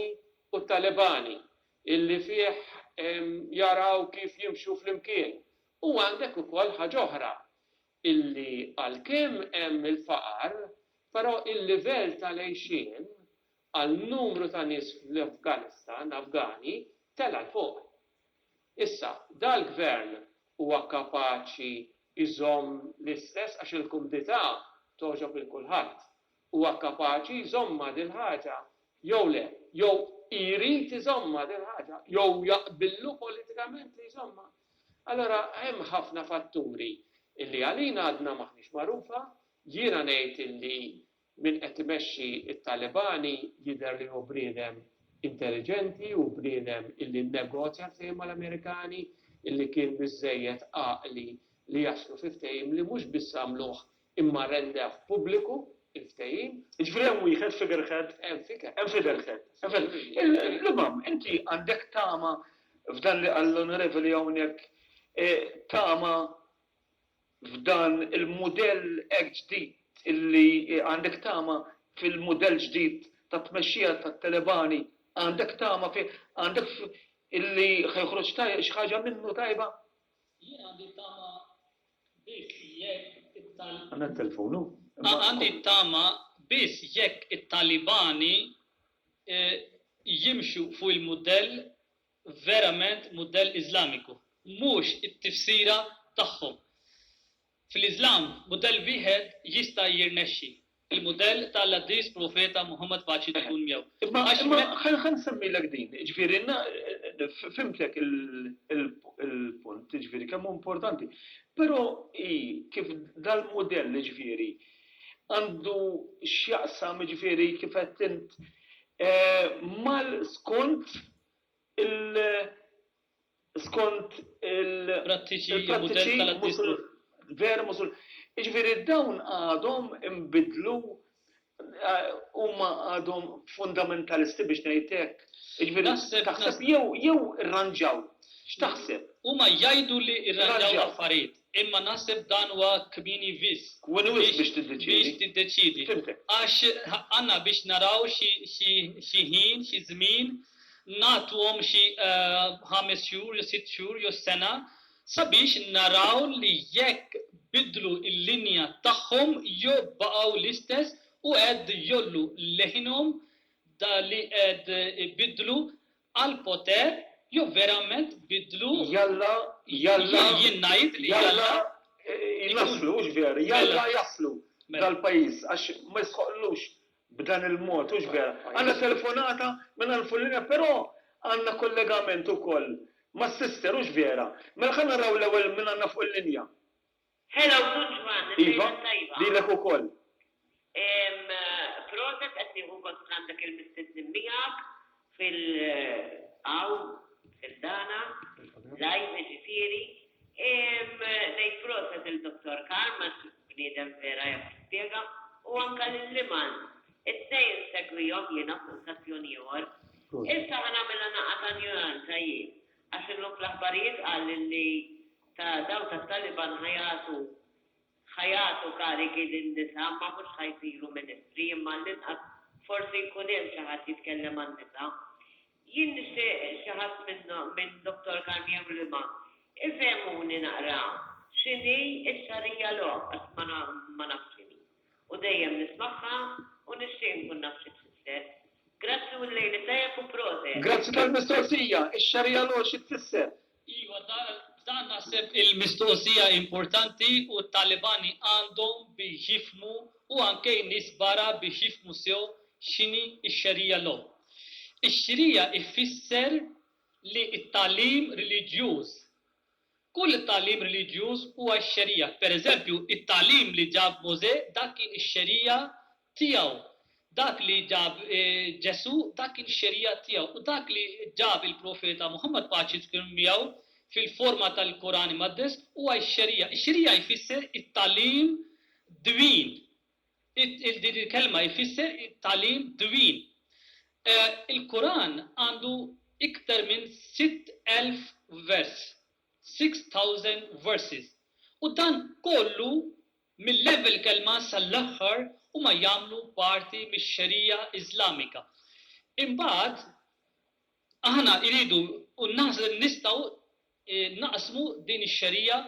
u t-Talibani illi fih jaraw kif jimxu flimkien. U għandek ukoll ħaġa oħra illi għalkemm hemm il-faqar, però il-livell tal-għixien għal numru ta' nies fl-Afganistan, Afgani, tela' 'l fuq. Issa, dal-gvern huwa kapaċi jżomm l-istess għax il-kumdità togħġob lil kulħadd. Huwa kapaċi jżommha dil-ħaġa jew le? Jew jrid iżommha dil-ħaġa? Jew jaqbillu politikament li jżommha? Allura hemm ħafna fatturi illi għalina għadna m'aħniex magħrufa. Jiena ngħid illi min qed imexxi t-Talibani jidher li hu bniedem intelliġenti u bniedem illi nnegozja ftehim mal-Amerikani, illi kien biżżejjed għaqli li jaslu fi ftehim li mhux biss għamluh imma rendewh pubbliku il-ftehim. Jiġifieri hemm wieħed figurehead? Hemm figurehead. Hemm figurehead. L-Imam, inti għandek tama f'dan li qal l-Onorevoli hawnhekk, tama f'dan il-mudell hekk ġdid illi għandek tama fil-mudell ġdid ta' tmexxija tat-Talebani, għandek tama fih, għandek illi ħa joħroġ xi ħaġa minnu tajba? Jien għandi tama biss jekk it-Tal. Għandna t-telefon, hu? Għandi tama biss jekk it-Talibani jimxu fuq il-mudell verament mudell Iżlamiku, mhux it-tifsira tagħhom. Fl-Iżlam, mudell wieħed jista' jirnexxi, il-mudell ta' l-Qaddis Profeta Muhammad paċi tkun miegħu. Imma imma ħa nsemmilek din, jiġifieri fhimtlek il-punt, jiġifieri kemm hu importanti. Però hi kif dal-mudell jiġifieri għandu x'jaqsam jiġifieri kif għedt int mal skont il skont il Prattiċi jew mudell tal-Qaddis Vera Musul. Jiġifieri dawn għadhom inbidlu huma għadhom fundamentalisti biex ngħid hekk. Jiġifieri taħseb jew jew irranġaw. X'taħseb? Huma jgħidu li rranġaw l-affarijiet, imma naħseb dan huwa kmieni wisq Kmieni wisq biex tiddeċiedi. Biex tiddeċiedi. Fhimtek. Għax għandna biex naraw xi xi ħin, xi żmien, nagħtuhom xi ħames xhur jew sitt xhur jew sena sabiex naraw li jekk biddlu l-linja tagħhom jew baqgħu l-istess u qed jgħollu leħinhom da li qed ibiddlu għall-poter jew verament biddlu Jalla, jalla, jien ngħid li jalla jaslu, hux vera, jalla jaslu dal-pajjiż għax ma jistħoqqlux b'dan il-mod, hux vera. Għandna telefonata mingħand fuq-linja però għandna kollegament ukoll mas-sister, hux vera. Mela ħa naraw l-ewwel min għandna fuq il-linja. Hello Dun Ġwann, il-lejla t-tajba. Iva, lilek ukoll. Proset qed nieħu gost li għandek il-mistednin miegħek fil hawn fil-dana live jiġifieri. Ngħid proset lil Dottor Karm għax bniedem vera jaf jispjega u anke lil Iman. It-tnejn insegwihom jiena fuq stazzjon ieħor. Issa ħa nagħmilha naqa ta' injoranza jien għax illum fl-aħbarijiet qal li ta' dawn tat-Taliban ħa jagħtu ħa jagħtu karigi lin-nisa ma mhux ħa jsiru ministri imma għall-inqas forsi jkun hemm xi ħadd jitkellem għan-nisa. Jien nixtieq xi ħadd minn minn Dottor Karm jew Lima ifehmuni naqra x'inhi x-Sharia law għax ma ma nafx x'inhi. U dejjem nismagħha u nixtieq inkun naf xi tfisser. Grazzi u l-lejl it-tajjeb u proset. Grazzi tal-mistoqsija, ix-Sharia law xi tfisser? Iva, dan naħseb il-mistoqsija importanti u t-Talibani għandhom biex jifhmu u anke n-nies barra biex jifhmu sew. x'inhi x-Sharia law. Ix-Sharia ifisser li t-tagħlim reliġjuż, kull tagħlim reliġjuż huwa x-Sharia. Per eżempju, it-tagħlim li ġab Mosè dak kien ix-Sharia tiegħu. Dak li ġab Ġesù dak kien ix-Sharia tiegħu u dak li ġab il-Profeta Muhammad paċi tkun miegħu fil-forma tal-Koran Imqaddes huwa x-Sharia. Ix-Sharia jfisser it-tagħlim divin. Din il-kelma jfisser it-tagħlim divin. Il-Koran għandu iktar minn 6,000 vers, 6,000 verses. U dan kollu mill-ewwel kelma sal-aħħar huma jagħmlu parti mix-Xerija Iżlamika. Imbagħad aħna jridu u naħseb nistgħu naqsmu din ix-Xerija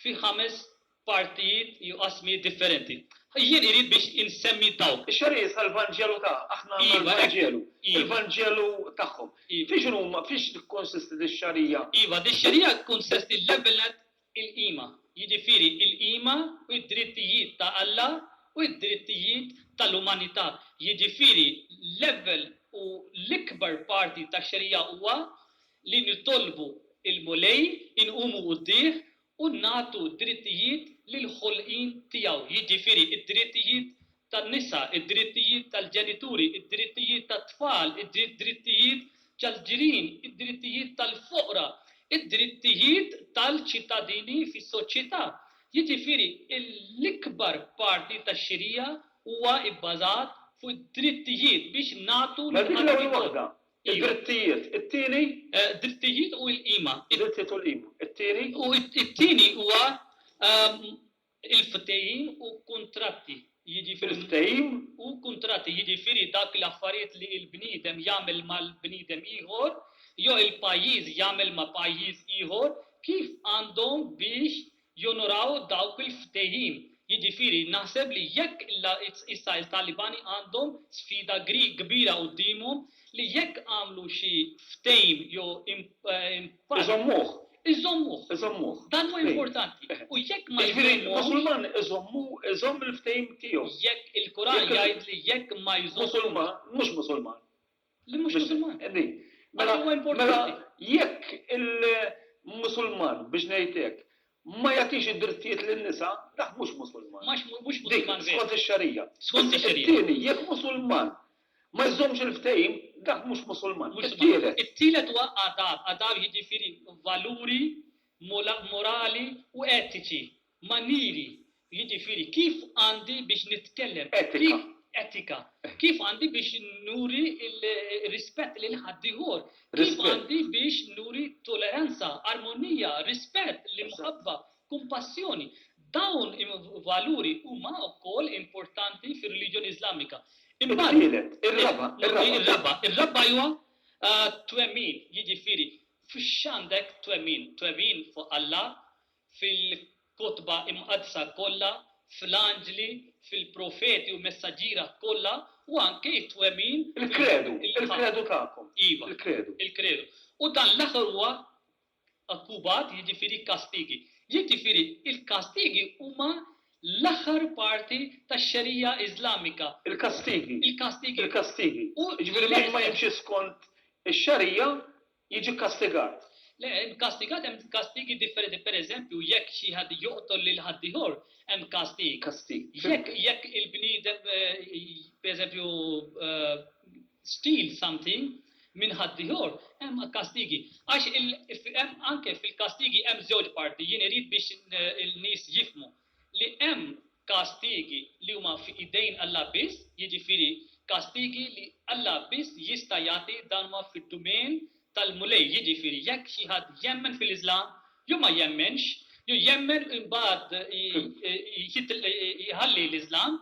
fi ħames partijiet jew qasmijiet differenti. Jien irid biex insemmi dawk. Ix-Xerija issa l-Vanġelu ta' aħna għandna l-Vanġelu. Il-Vanġelu tagħhom. Fiex inhuma, fiex tikkonsisti dix-Xerija? Iva, dix-Xerija tikkonsisti l-ewwel nett il-qima, jiġifieri l-qima u d-drittijiet ta' Alla u d-drittijiet tal-umanità. Jiġifieri l-ewwel u l-ikbar parti tax-Xerija huwa li nitolbu l-Mulej, inqumu quddieh u nagħtu d-drittijiet lill-ħolqien tiegħu, jiġifieri d-drittijiet tan-nisa, id-drittijiet tal-ġenituri, id-drittijiet tat-tfal, id-drittijiet tal-ġirien, id-drittijiet tal-foqra, id-drittijiet tal-ċittadini fis-soċjetà. Jiġifieri l-ikbar parti tax-Xirija huwa bbażat fuq id-drittijiet biex nagħtu Mela dik l-ewwel waħda. Id-drittijiet. It-tieni? Drittijiet u l-qima. Drittijiet u l-qima. It-tieni? U t-tieni huwa Il-ftehim u kuntratti, jiġifieri. Il-ftehim? U kuntratti, jiġifieri dak l-affarijiet li l-bniedem jagħmel mal-bniedem ieħor, jew il-pajjiż jagħmel ma' pajjiż ieħor, kif għandhom biex jonoraw dawk il-ftehim. Jiġifieri, naħseb li jekk issa il-Talibani għandhom sfida kbira quddiemhom li jekk għamlu xi ftehim jew impatt. Iżommuh. Iżommuh. Iżommuh. Dan huwa importanti. U jekk ma jżommux. Jiġifieri Musulman iżommu, iżomm il-ftehim tiegħu. Jekk il-Quran jgħid li jekk ma jżommux. Musulman, mhux Musulman. Li mhux Musulman. Di. Mela, mela jekk il-Musulman biex ngħid hekk ma jagħtix id-drittijiet lin-nisa, dak mhux Musulman. Mhux Musulman. Skont ix-Xarija. Skont ix-Xarija. It-tieni, jekk Musulman Ma jżommx il-ftehim, dak mhux Musulman. It-tielet. It-tielet huwa adab. Adab jiġifieri valuri morali u etiċi, maniri, jiġifieri kif għandi biex nitkellem. Etika. Etika. Kif għandi biex nuri r-rispett lil ħaddieħor. Kif għandi biex nuri toleranza, armonija, rispett, l-imħabba, kumpassjoni. Dawn valuri huma wkoll importanti fir-reliġjoni Iżlamika. Imbagħad. It-tielet, ir-raba', ir-raba'. Ir-raba', ir-raba' huwa twemmin, jiġifieri f'x'għandek twemmin, twemmin fuq Alla, fil-kotba imqaddsa kollha, fl-anġli, fil-profeti u messaġġiera kollha u anke t-twemmin Il-kredu, il-kredu tagħkom. Iva. Il-kredu. Il-kredu. U dan l-aħħar huwa Għuqubat jiġifieri kastigi. Jiġifieri il-kastigi huma l-aħħar parti tax-Xerija Iżlamika. Il-kastigi. Il-kastigi. Il-kastigi. Jiġifieri min ma jimxix skont ix-Xerija jiġi kkastigat. Le, kastigat hemm kastigi differenti. Per eżempju, jekk xi ħadd joqtol lil ħaddieħor, hemm kastig. Kastig. Jekk jekk il-bniedem per eżempju steal something, minn ħaddieħor, hemm kastigi. Għax hemm anke fil-kastigi hemm żewġ parti, jien irid biex il-nies jifhmu li hemm kastigi li huma f'idejn Alla biss, jiġifieri kastigi li Alla biss jista' jagħti dan huma fid-domain tal-Mulej, jiġifieri jekk xi ħadd jemmen fil-Iżlam jew ma jemmenx, jew jemmen imbagħad jħalli l-Iżlam,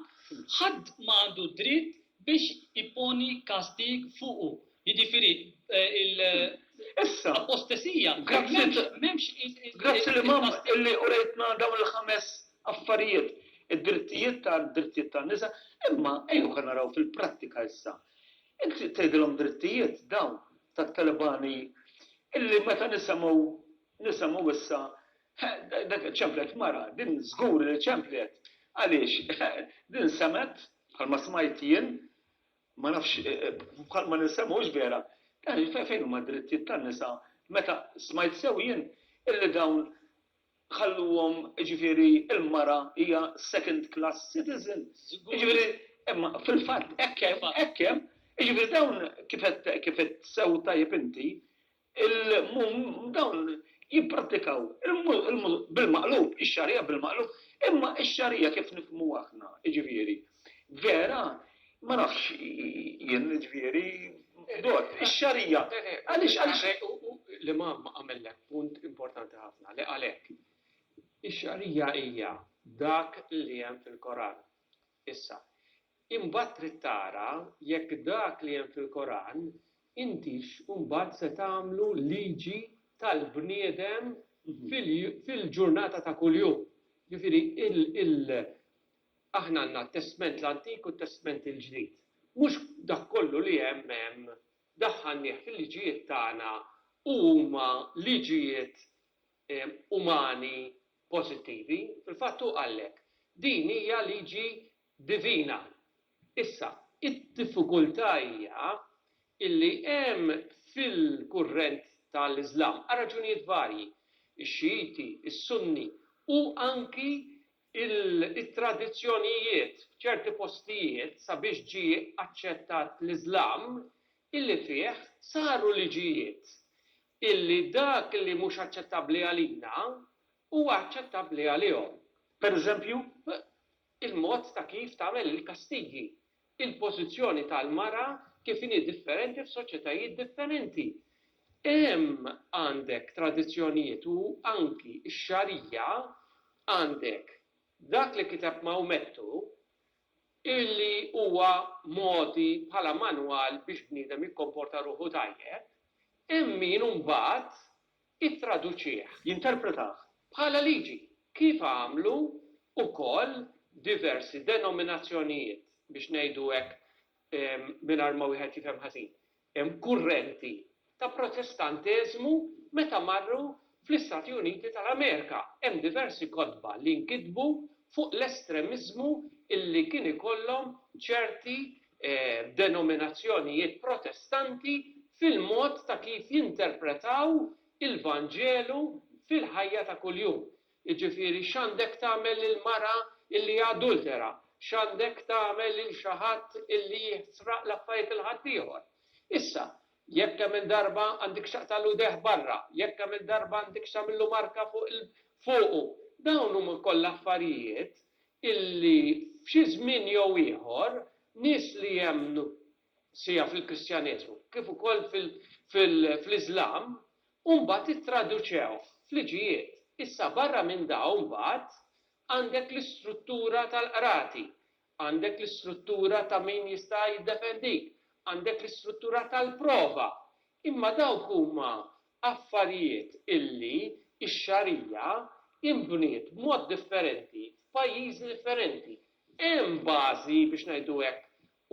ħadd ma għandu dritt biex iponi kastig fuqu. Jiġifieri Issa, l-apostesija grazzi m'hemmx Grazzi l-Imam illi urejtna dawn il-ħames affarijiet, id-drittijiet ta' drittijiet tan-nisa, imma ejjew ħa naraw fil-prattika issa. Inti tgħidilhom drittijiet dawn tat-Talibani illi meta nisemgħu nisemgħu issa dak ċemplet mara, din żgur li ċemplet għaliex din semgħet bħalma smajt jien. Ma nafx, bħal ma nisemgħux vera, dan fejn huma d-drittijiet tan-nisa meta smajt sew jien illi dawn ħalluhom jiġifieri l-mara hija second class citizen. Jiġifieri imma fil-fatt hekk hemm, hekk hemm, jiġifieri dawn kif għedt kif għedt sew tajjeb inti, il dawn jipprattikaw bil-maqlub, ix-xarija bil-maqlub, imma x-xarija kif nifhmuha aħna, jiġifieri, vera, ma nafx jien jiġifieri, dott, ix-xarija, għaliex għaliex. L-Imam għamellek punt importanti ħafna li qal hekk, ix-xarija hija dak li hemm fil-Koran. Issa, imbagħad trid tara jekk dak li hemm fil-Koran intix imbagħad se tagħmlu liġi tal-bniedem fil-ġurnata ta' kuljum. Jiġifieri il aħna għandna t-Testment l-Antik u t-Testment il-Ġdid. Mhux dak kollu li hemm hemm daħħalnieh fil-liġijiet tagħna u huma liġijiet umani pożittivi. Fil-fatt hu qallek, din hija liġi divina. Issa, id-diffikultà hija illi hemm fil-kurrent tal-Iżlam, għal raġunijiet varji, ix-Xiiti, is-Sunni u anki it-tradizzjonijiet f'ċerti postijiet sabiex ġie aċċettat l-Iżlam illi fih saru liġijiet illi dak li mhux aċċettabbli għalina huwa aċċettabbli għalihom. Per eżempju? Il-mod ta' kif tagħmel il-kastigi, il-pożizzjoni tal-mara kif inhi differenti f'soċjetajiet differenti. Hemm għandek tradizzjonijiet u anki x-Xarija għandek dak li kiteb Mawmettu illi huwa mogħti bħala manwal biex bniedem jikkomporta ruħu tajjeb, hemm min imbagħad ittraduċih. Jinterpretah. Bħala liġi, kif għamlu wkoll diversi denominazzjonijiet, biex ngħidu hekk mingħajr ma wieħed jifhem ħażin, kurrenti ta' Protestanteżmu meta marru fl-Istati Uniti tal-Amerika. Hemm diversi kotba li nkitbu fuq l-estremiżmu illi kien ikollhom ċerti denominazzjonijiet Protestanti fil-mod ta' kif jinterpretaw il-Vanġelu fil-ħajja ta' kuljum. Jiġifieri x'għandek tagħmel lil mara illi hija adultera, x'għandek tagħmel lil xi ħadd illi jisraq l-affarijiet lil ħaddieħor. Issa, jekk kemm-il darba għandikx taqtagħlu idejh barra, jekk kemm-il darba għandikx tagħmillu marka fuq il fuqu, dawn huma kollha affarijiet illi f'xi żmien jew ieħor nies li jemmnu sija fil-Kristjaneżmu kif ukoll fl-Iżlam u mbagħad ittraduċewh f'liġijiet. Issa barra minn dawn mbagħad għandek l-istruttura tal-qrati, għandek l-istruttura ta' min jista' jiddefendik, għandek l-istruttura tal-prova. Imma dawk huma affarijiet illi x-Xarija inbniet b'mod differenti f'pajjiżi differenti. Hemm bażi, biex ngħidu hekk,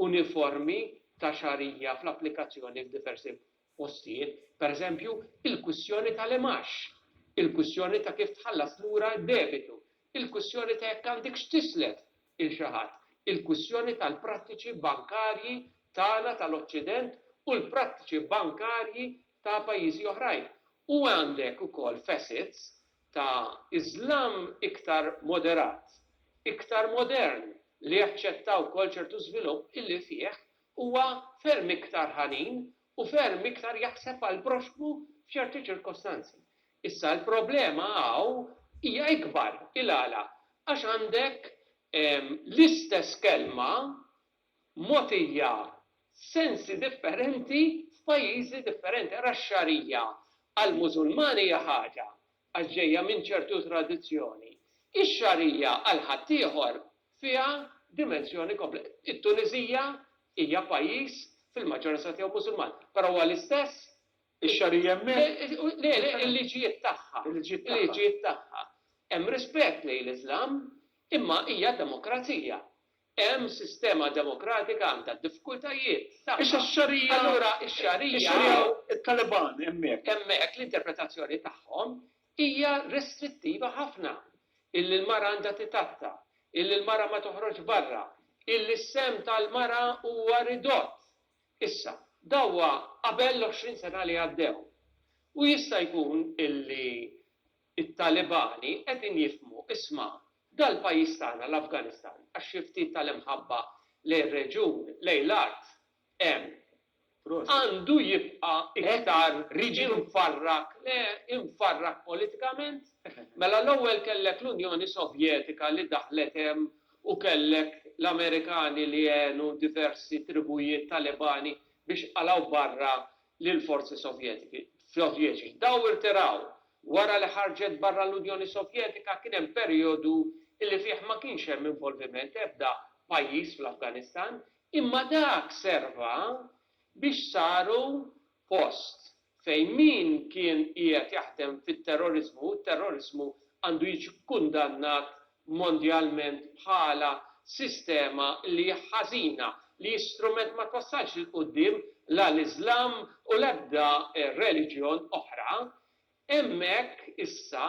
uniformi ta' Xarija fl-applikazzjoni f'diversi postijiet. Per eżempju, il-kwistjoni tal-imgħax, il-kwistjoni ta' kif tħallas lura d-debitu, il-kwistjoni ta' jekk għandikx tislef 'il xi ħadd, il-kwistjoni tal-prattiċi bankarji tagħna tal-Oċċident u l-prattiċi bankarji ta' pajjiżi oħrajn. U għandek ukoll facets ta' Iżlam iktar moderat, iktar modern li jaċċetta wkoll ċertu żvilupp illi fih huwa ferm iktar ħanin u ferm iktar jaħseb għall-proxxmu f'ċerti ċirkostanzi. Issa l-problema hawn hija ikbar, il-għala? Għax għandek l-istess kelma mogħtija sensi differenti f'pajjiżi differenti. Ara x-Xarija għall-Musulmani hija ħaġa, għax ġejja minn ċertu tradizzjoni. Ix-Xarija għal ħaddieħor fiha dimensjoni komple. It-Tuniżija hija pajjiż fil-maġġoranza tiegħu Musulman, però huwa l-istess Ix-Xarija hemmhekk? Le, le, il-liġijiet tagħha. Il-liġijiet tagħha. Il-liġijiet tagħha. Hemm rispett lejn l-Iżlam, imma hija demokrazija. Hemm sistema demokratika għandha d-diffikultajiet tagħha. Issa x-Xarija. Allura x-Xarija. Ix-Xarija it-Taliban hemmhekk. Hemmhekk l-interpretazzjoni tagħhom hija restrittiva ħafna. Illi l-mara għandha titatta, illi l-mara ma toħroġx barra. illi s-sehem tal-mara huwa ridott. Issa, da huwa qabel l-20 sena li għaddew. U jista' jkun illi t-Talibani qegħdin jifhmu, isma', dal-pajjiż tagħna, l-Afganistan, għax xi ftit tal-imħabba lejn ir-reġjun, lejn l-art hemm, għandu jibqa' iktar imfarrak, le, imfarrak politikament. Mela l-ewwel kellek l-Unjoni Sovjetika li daħlet hemm u kellek l-Amerikani li għenu diversi tribujiet Talibani biex qalgħu barra lill-forzi Sovjetiki, Sovjetiċi. Daw irtiraw. Wara li ħarġet barra l-Unjoni Sovjetika kien hemm perijodu li fih ma kienx hemm involviment ebda pajjiż fl-Afganistan, imma dak serva biex saru post fejn min kien qiegħed jaħdem fit-terroriżmu, u t-terroriżmu għandu jiġi kkundannat mondjalment bħala sistema li hi ħażina, li hi strument ma twassalx 'il quddiem la l-Iżlam u l-ebda reliġjon oħra, hemmhekk issa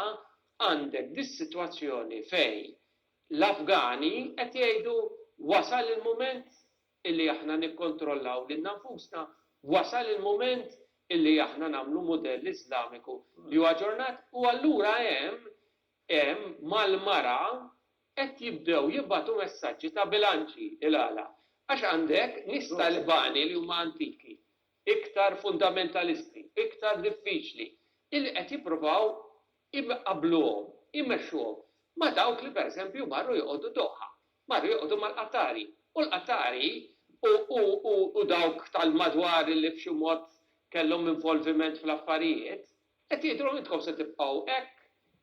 għandek dis-sitwazzjoni fejn l-Afgani qed jgħidu wasal il-mument illi aħna nikkontrollaw lilna nfusna, wasal il-mument illi aħna nagħmlu mudell Iżlamiku li hu aġġornat u allura hemm hemm mal-mara qed jibdew jibagħtu messaġġi ta' bilanċi. Il-għala? Għax għandek nies Talibani li huma antiki, iktar fundamentalisti, iktar diffiċli, illi qed jippruvaw iqabbluhom, imexxuhom ma' dawk li pereżempju marru joqogħdu Doha, marru joqogħdu mal-Qatari. U l-Qatari u u u u dawk tal-madwar li b'xi mod kellhom involviment fl-affarijiet, qed jgħidulhom intkom se tibqgħu hekk,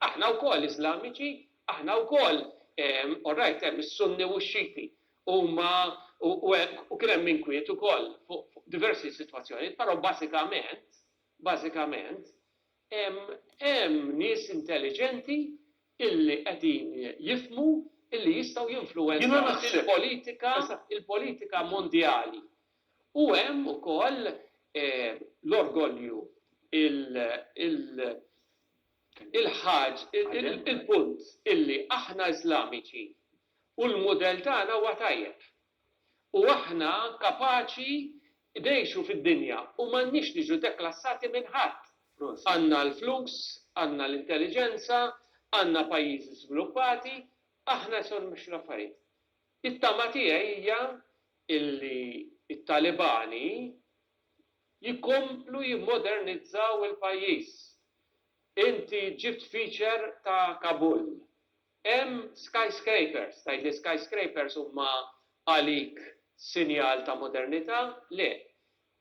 aħna wkoll Iżlamiċi, aħna wkoll, all right, hemm is-Sunni u x-Xiti, huma u u kien hemm inkwiet ukoll fuq diversi sitwazzjonijiet, però bażikament, bażikament, hemm nies intelliġenti illi qegħdin jifhmu illi jistgħu jinfluwenzaw il-politika il-politika mondjali. U hemm ukoll l-orgolju, il-ħaġ il-punt illi aħna Iżlamiċi u l-mudell tagħna huwa tajjeb. U aħna kapaċi ngħixu fid-dinja u m'għandniex niġu deklassati minn ħadd. Għandna l-flus, għandna l-intelliġenza, għandna pajjiżi żviluppati, aħna nistgħu nmexxu l-affarijiet. It-tama tiegħi hija illi t-Talibani jkomplu jimmodernizzaw il-pajjiż. Inti ġibt feature ta' Kabul. Hemm skyscrapers. Tgħidli skyscrapers huma għalik sinjal ta' modernità? Le.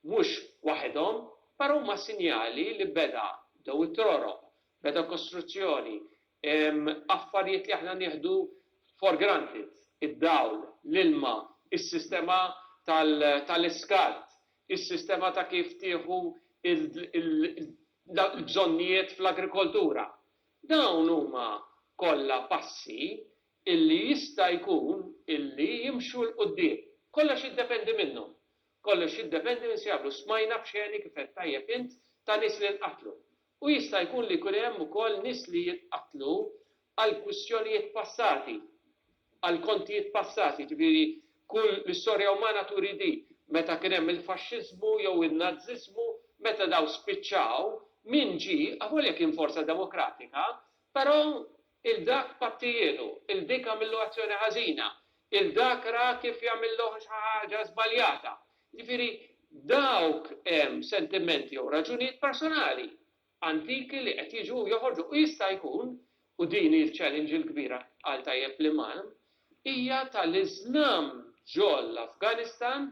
Mhux waħedhom, però huma sinjali li beda, bdew it-toroq, beda kostruzzjoni, affarijiet li aħna nieħdu for granted, id-dawl, l-ilma, is-sistema tal-iskart, is-sistema ta' kif tieħu l-bżonnijiet fl-agrikoltura. Dawn huma kollha passi illi jista' jkun illi jimxu 'l quddiem. Kollox jiddependi minnhom. Kollox jiddependi minn x'jagħmlu. Smajna b'xeni, kif għedt tajjeb int, ta' nies li nqatlu. U jista' jkun li jkun hemm ukoll nies li jinqatlu għal kwistjonijiet passati, għal kontijiet passati, jiġifieri kull l-istorja umana turi di, meta kien hemm il-faxxiżmu jew in-Nażiżmu, meta dawn spiċċaw, min ġie, avolja kien forza demokratika, però 'il dak pattijielu, 'il dik għamillu azzjoni ħażina, 'il dak ra kif jagħmillu xi ħaġa żbaljata. Jiġifieri dawk hemm sentimenti jew raġunijiet personali antiki li qed jiġu u joħorġu u jista' jkun, u din hi l-challenge il-kbira qal tajjeb l-Imam, hija tal-Iżlam ġol-Afganistan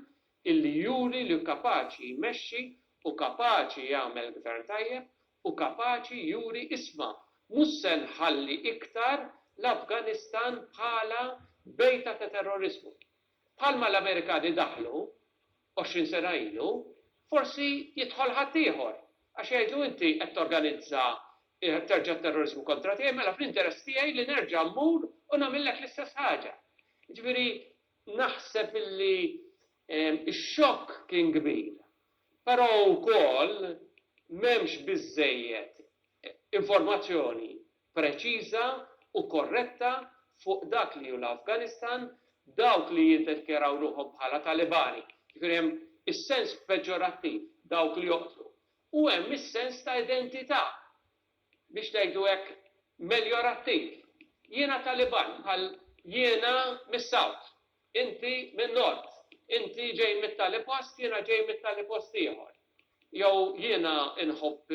illi juri li kapaċi jmexxi u kapaċi jagħmel gvern tajjeb u kapaċi juri isma' mhux se nħalli iktar l-Afganistan bħala bejta ta' terroriżmu. Bħalma l-Amerikani daħlu 20 sena ilu, forsi jidħol ħaddieħor għax jgħidlu inti qed torganizza terġa' t-terroriżmu kontra tiegħi mela fl-interess tiegħi li nerġa' mmur u nagħmillek l-istess ħaġa. Jiġifieri naħseb illi x-xokk kien kbir, però wkoll m'hemmx biżżejjed informazzjoni preċiża u korretta fuq dak li hu l-Afganistan. Dawk li jiddikjaraw ruħhom bħala Talibani. Jiġifieri hemm is-sens peġġorattiv, dawk li joqtlu. U hemm is-sens ta' identità, biex ngħidu hekk, meljorattiv. Jiena Taliban bħal jiena mis-South, inti min-North, inti ġej mit-tali post, jiena ġej mit-tali post ieħor. Jew jiena nħobb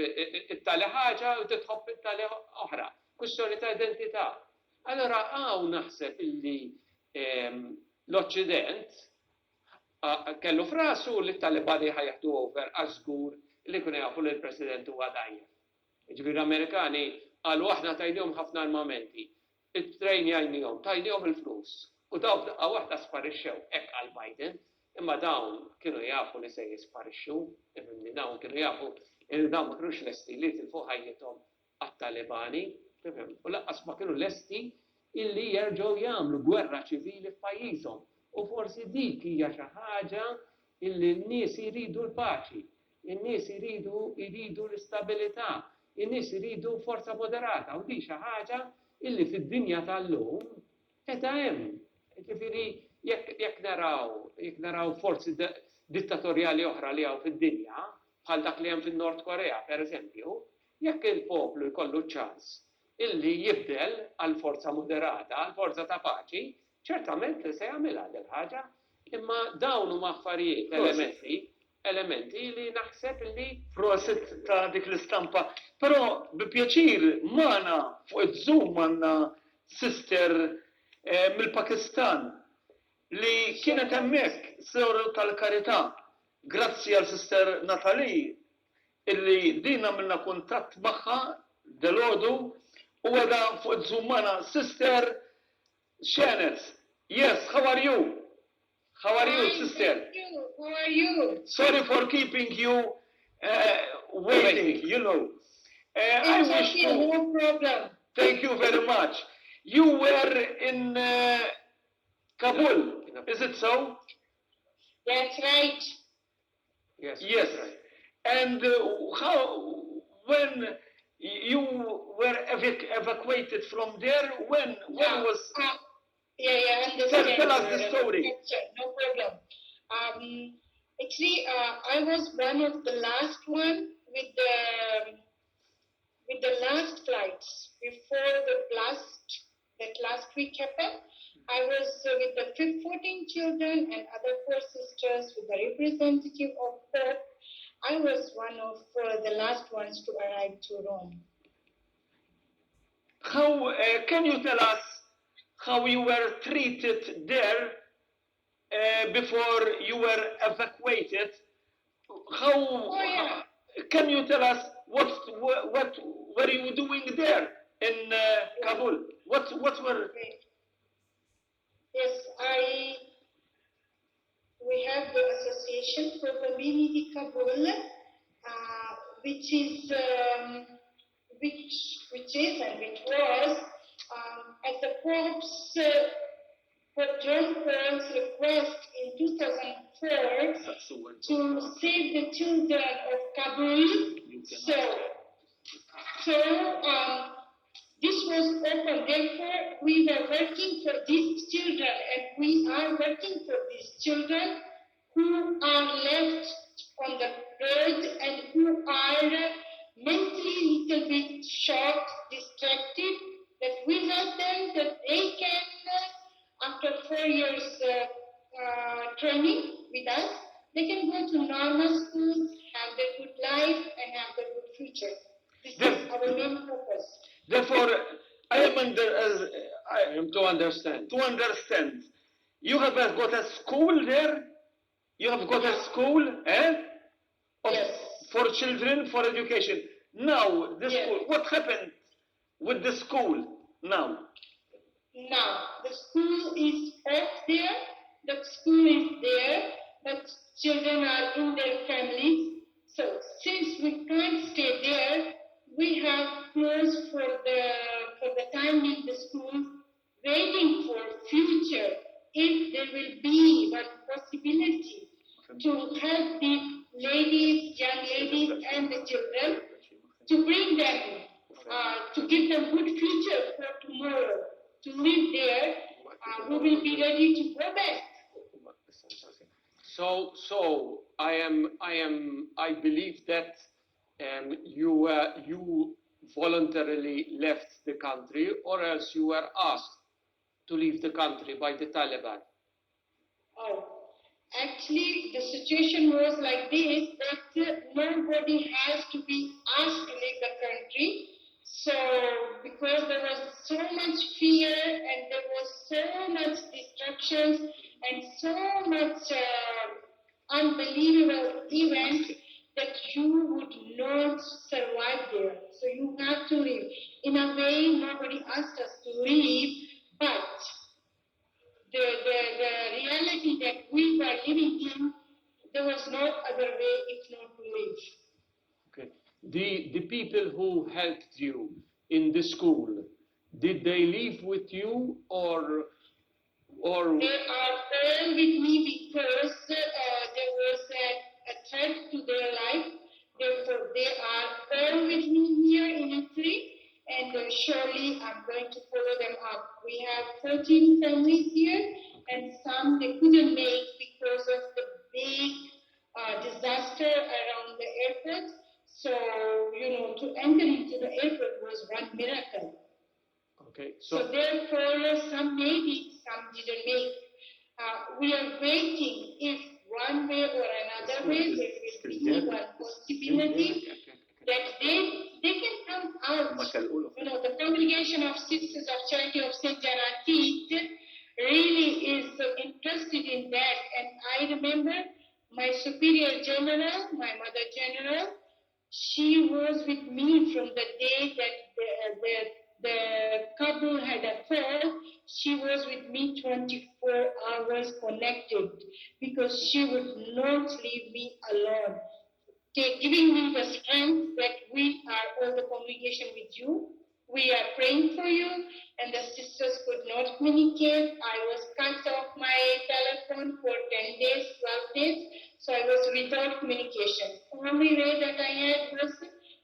it-tali ħaġa u inti tħobb it-tali oħra. Kwistjoni ta' identità. Allura hawn naħseb illi l-Oċċident kellu f'rasu li t-Talibani ħa jieħdu over għax żgur li kienu jafu li l-President huwa dgħajjef. Jiġifieri l-Amerikani qalu aħna tajniehom ħafna armamenti, ittrejnjajniehom, tajniehom il-flus u dawn f'daqqa waħda sparixxew, hekk qal Biden. Imma dawn kienu jafu li se jisparixxu, ifhimni, dawn kienu jafu li dawn ma kinux lesti li jitilfu ħajjithom għat-Talibani, tifhem, u lanqas ma kienu lesti illi jerġgħu jagħmlu gwerra ċivili f'pajjiżhom. U forsi dik hija xi ħaġa illi n-nies iridu l-paċi, in-nies iridu jridu l-istabilità, in-nies iridu forza moderata u din xi ħaġa illi fid-dinja tal-lum qiegħda hemm. Jiġifieri jekk jekk naraw jekk naraw forzi dittatorjali oħra li hawn fid-dinja, bħal dak li hemm fin-Nord Korea pereżempju, Jekk il-poplu jkollu ċ-ċans illi jibdel għal forza moderata, għal forza ta' paċi, ċertament li se jagħmilha dil-ħaġa. Imma dawn huma affarijiet, elementi, elementi li naħseb illi. Prosit ta' dik l-istampa. Però bi pjaċir magħna fuq iz-Zoom għandna sister mill-Pakistan li kienet hemmhekk, Soru tal-Karità. Grazzi għal Sister Nathalie illi din għamilna kuntatt magħha delgħodu u qiegħda fuq iz-Zoom magħna. Sister Shanez, yes, how are you? How are you, Fine, sister? thank you. How are you? Sorry for keeping you waiting, you know. I It's wish okay, to no problem. Thank you very much. You were in Kabul, is it so? That's right. Yes. Yes. And how, when you were evacuated from there, when was... Yeah, I understand. Tell us the story. Sure, no problem. Actually, I was one of the last one with the last flights before the blast that last week happened. I was with the 14 children and other 4 sisters with the representative of Pope. I was one of the last ones to arrive to Rome. How can you tell us how you were treated there before you were evacuated? How Oh, yeah. can you tell us what were you doing there in Kabul? What were? Okay. Yes, We have the Association for Community Kabul, which is and which was at the Pope John Paul's request in 2004 to save the children of Kabul. So this was open. Therefore, we were working for these children, and we are working for these children who are left on the road and who are mentally little bit shocked, distracted, that we help them, that they can, after 4 years training with us, they can go to normal schools, have their good life, and have their good future. This is our main purpose. Therefore, I am under, as I I am to understand. To understand. You have got a school there? You have got a school, eh? Yes. For children, for education. Now, the Yes. school, what happened with the school now? Now, the school is off there. The school is there, but children are in their families. So, since we can't stay there, we have closed for the time being the school, waiting for future, if there will be one possibility to help the ladies, young ladies and the children, to bring them, to give them good future for tomorrow, to live there. we will be ready to go back. So I believe that you voluntarily left the country, or else you were asked to leave the country by the Taliban. Oh, actually, the situation was like this, that nobody has to be asked to leave the country. So, because there was so much fear and there was so much destructions and so much unbelievable events that you would not survive there. So you have to leave. In a way, nobody asked us to leave, but the reality that we were living in, there was no other way if not to leave. Okay. The people who helped you in the school, did they leave with you or They are all with me because there was a threat to their life. Therefore, they are all with me here in Italy, and surely I'm going to follow them up. We have 13 families here, and some they couldn't make because of the big disaster around the airport. So, to enter into the airport was one miracle. Okay. So therefore, some made it, some didn't make. We are waiting if one way or another way there will be one possibility that they can come out. The Congregation of Sisters of Charity of St. John Antide really is interested in that. And I remember my Superior General, my Mother General, she was with me from the day that the Kabul had a fall. She was with me 24 hours connected because she would not leave me alone, giving me the strength that we are all the congregation with you. We are praying for you, and the sisters could not communicate. I was cut off my telephone for 10 days, 12 days, so I was without communication. Only way that I had was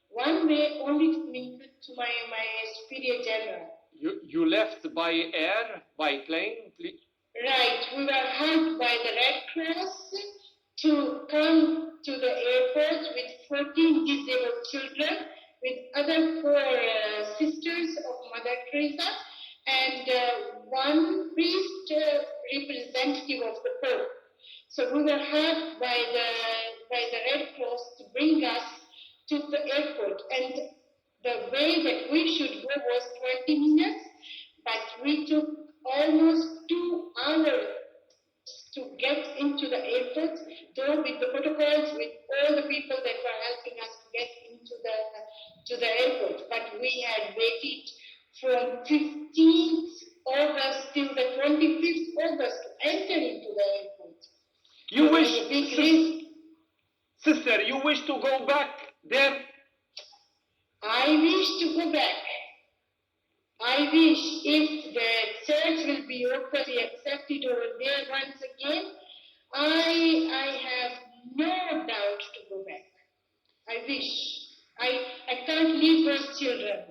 one way only to communicate to my Superior General. You left by air, by plane? Please? Right, we were helped by the Red Cross to come to the airport with 14 disabled children, with other 4 sisters of Mother Teresa, and one priest representative of the Pope. So we were helped by the Red Cross to bring us to the airport. And the way that we should go was 20 minutes, but we took almost 2 hours to get into the airport, though with the protocols, with all the people that were helping us to get into the airport. But we had waited from 15th August till the 25th August to enter into the airport. You It wish, was a big risk. Sister, you wish to go back there? I wish to go back. I wish if the church will be openly accepted over there once again, I have no doubt to go back. I wish. I can't leave those children.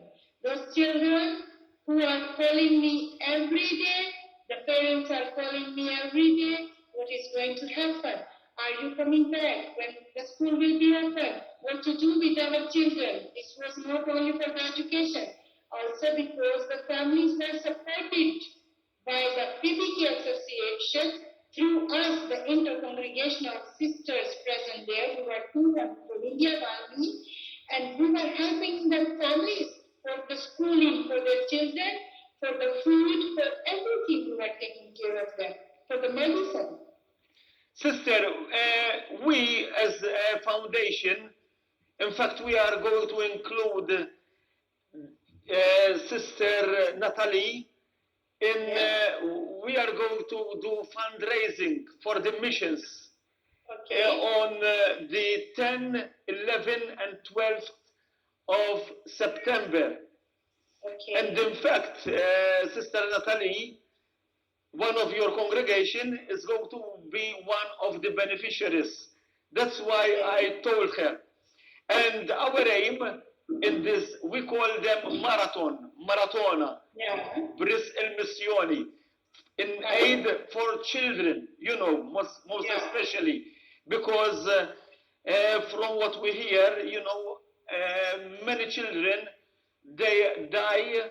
Those children who are calling me every day, the parents are calling me every day, what is going to happen? Are you coming back? When the school will be open? What to do with our children? This was not only for the education, also because the families were supported by the PBK Association through us, the intercongregational sisters present there. We were 2 from India, one me, and we were helping the families for the schooling, for their children, for the food, for everything. We were taking care of them, for the medicine. Sister, we as a foundation, in fact, we are going to include Sister Natalie in, we are going to do fundraising for the missions on the 10, 11, and 12th of September. And in fact, Sister Natalie, one of your congregation is going to be one of the beneficiaries. That's why I told her. And our aim in this, we call them marathon, maratona, Bris el Missioni. In aid for children, most especially, because from what we hear, many children, they die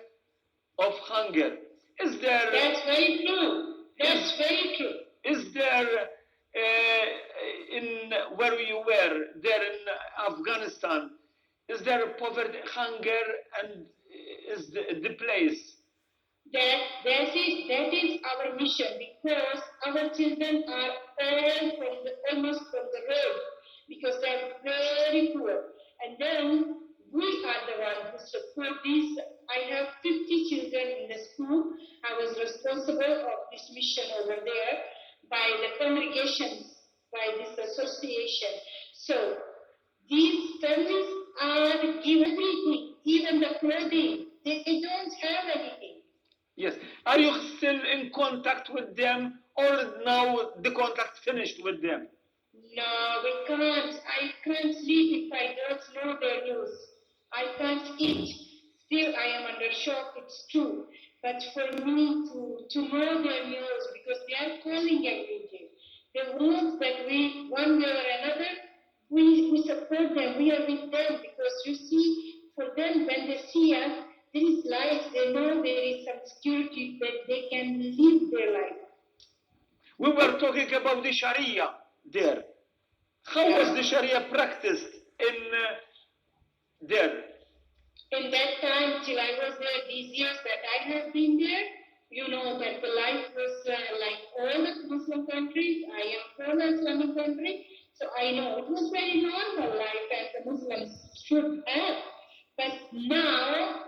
of hunger. Is there... That's very true. That's very true. Is there, in where you were, there in Afghanistan, is there poverty, hunger, and is the place? That is our mission, because our children are all almost from the road, because they are very poor. And then we are the ones who support this. I have 50 children in the school. I was responsible of this mission over there by the congregations, by this association. So these families are given everything, even the clothing. They don't have anything. Yes. Are you still in contact with them, or now the contact finished with them? No, we can't. I can't sleep if I don't know their news. I can't eat. Still, I am under shock, it's true. But for me to know their news, because they are calling every day. They want that we, one way or another, we support them, we are with them, because for them, when they see us, there is life, they know there is some security that they can live their life. We were talking about the Sharia there. How was the Sharia practiced in there? In that time, till I was there, these years that I have been there, you know that the life was like all the Muslim countries. I am from an Islamic country, so I know it was very normal life as the Muslims should have. But now,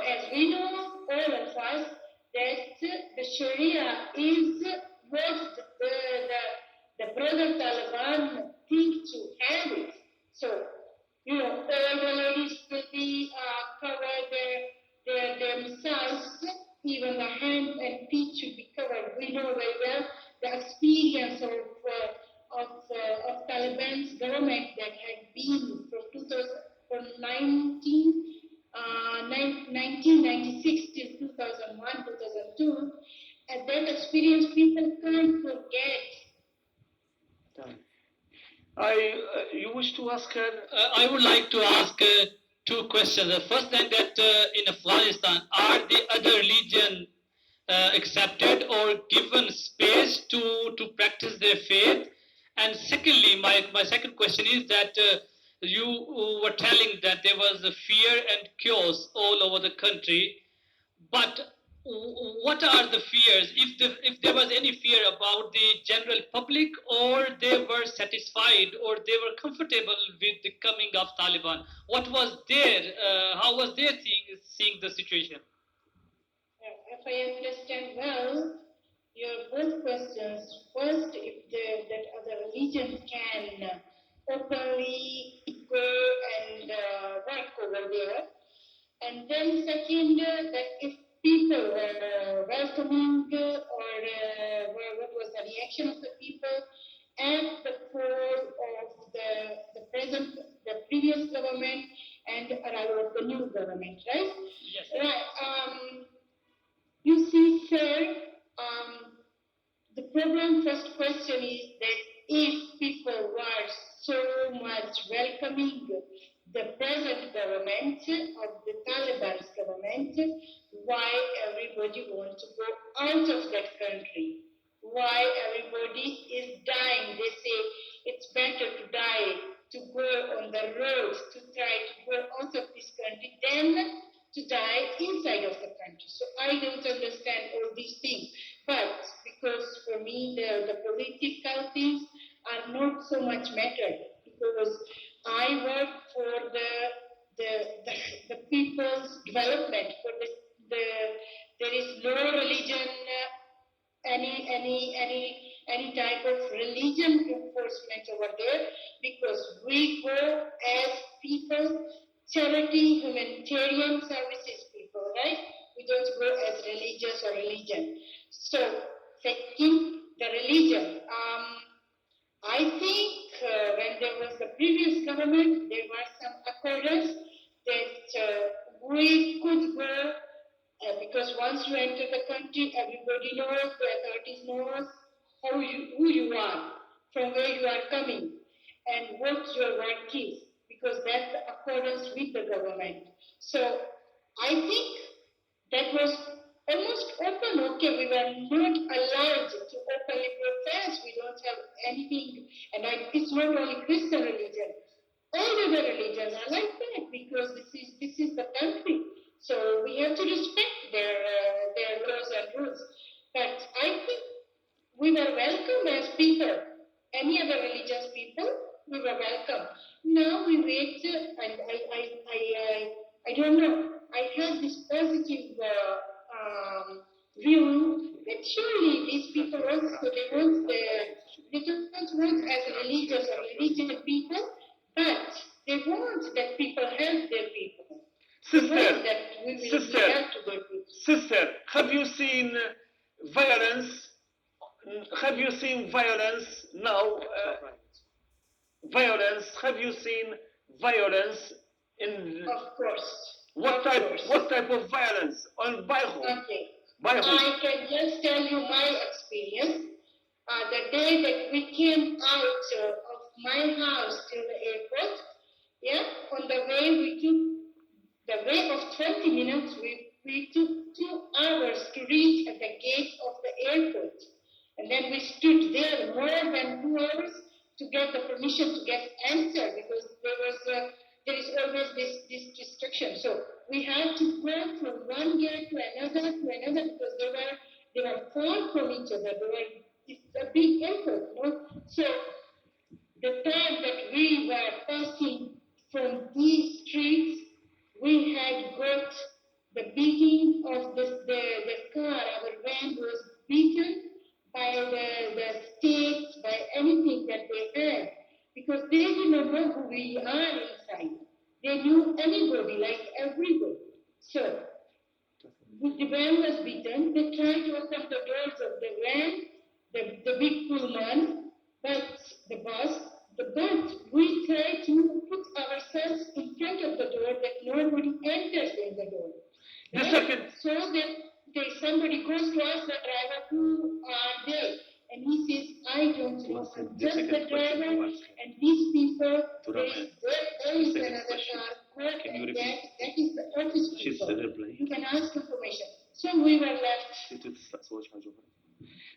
as we know, all of us, that the Sharia is what the brother Taliban think to have it. So, all the ladies will be covered themselves, even the hands and feet should be covered. We know very well the experience of Taliban's government that had been from two thousand, from nineteen, nine, 1996 till 2001, 2002, and that experience people can't forget. You wish to ask her? I would like to ask two questions. The first thing that in Afghanistan, are the other religion accepted or given space to practice their faith? And secondly, my second question is that you were telling that there was a fear and chaos all over the country, but what are the fears? If there was any fear about the general public, or they were satisfied, or they were comfortable with the coming of Taliban, what was their, how was their seeing the situation? If I understand well, your both questions. First, if that other religions can openly go and work over there, and then second, that if people were welcoming, or what was the reaction of the people at the fall of the previous government and the arrival of the new government, right? Yes. Right. You see, sir, the problem, first question is that if people were so much welcoming the present government of the Taliban's government, why everybody wants to go out of that country? Why everybody is dying? They say it's better to die, to go on the road, to try to go out of this country than to die inside of the country. So I don't understand all these things. But because for me, the political things are not so much matter, because I work for the people's development. There is no religion, any type of religion enforcement over there, because we go as people, charity, humanitarian services people, right? We don't go as religious or religion. So, second, the religion. I think when there was the previous government, there were some accordance that we could go Because once you enter the country, everybody knows, the authorities knows how you, who you are, from where you are coming, and what your work is, because that's accordance with the government. So I think that was almost open. Okay, we were not allowed to openly profess. We don't have anything, and I, it's not only Christian religion. All other religions are like that because this is this is the country. So we have to respect their their laws and rules. But I think we were welcome as people. Any other religious people, we were welcome. Now we wait, and I, I, I, I, I don't know. I have this positive view that surely these people also they want the, they don't want as religious or religious people, but they want that people help their people. They Sister, want that we will sister. help to their people. Sister, have you seen violence? Have you seen violence now? Violence? Have you seen violence in Of course. what Of type? course. What type of violence? On by whom? Okay. By whom? I can just tell you my experience. The day that we came out of my house to the airport, yeah, on the way we took the way of 20 minutes, we took 2 hours to reach at the gate of the airport. And then we stood there more than 2 hours to get the permission to get entered, because there was there is always this, this restriction. So we had to go from one gate to another to another, because they were far from each other. They were, it's a big effort, no? So the time that we were passing from these streets, we had got the beating of this, the car, our van was beaten by the sticks, by anything that they had, because they did not know who we are inside. They knew anybody, like everybody. So the van was beaten. They tried to open the doors of the van, the big Pullman, but the bus, the but we tried to put ourselves in front of the door that nobody enters in the door. The Right? second So that there somebody goes to ask the driver, who are they? And he says, I don't know. One I'm second, just the the second question driver, was- and these people, To there Raman. is, there is Second another question. car, go Can you and repeat? that is the office She's people. the reply. You can ask information. So we were left.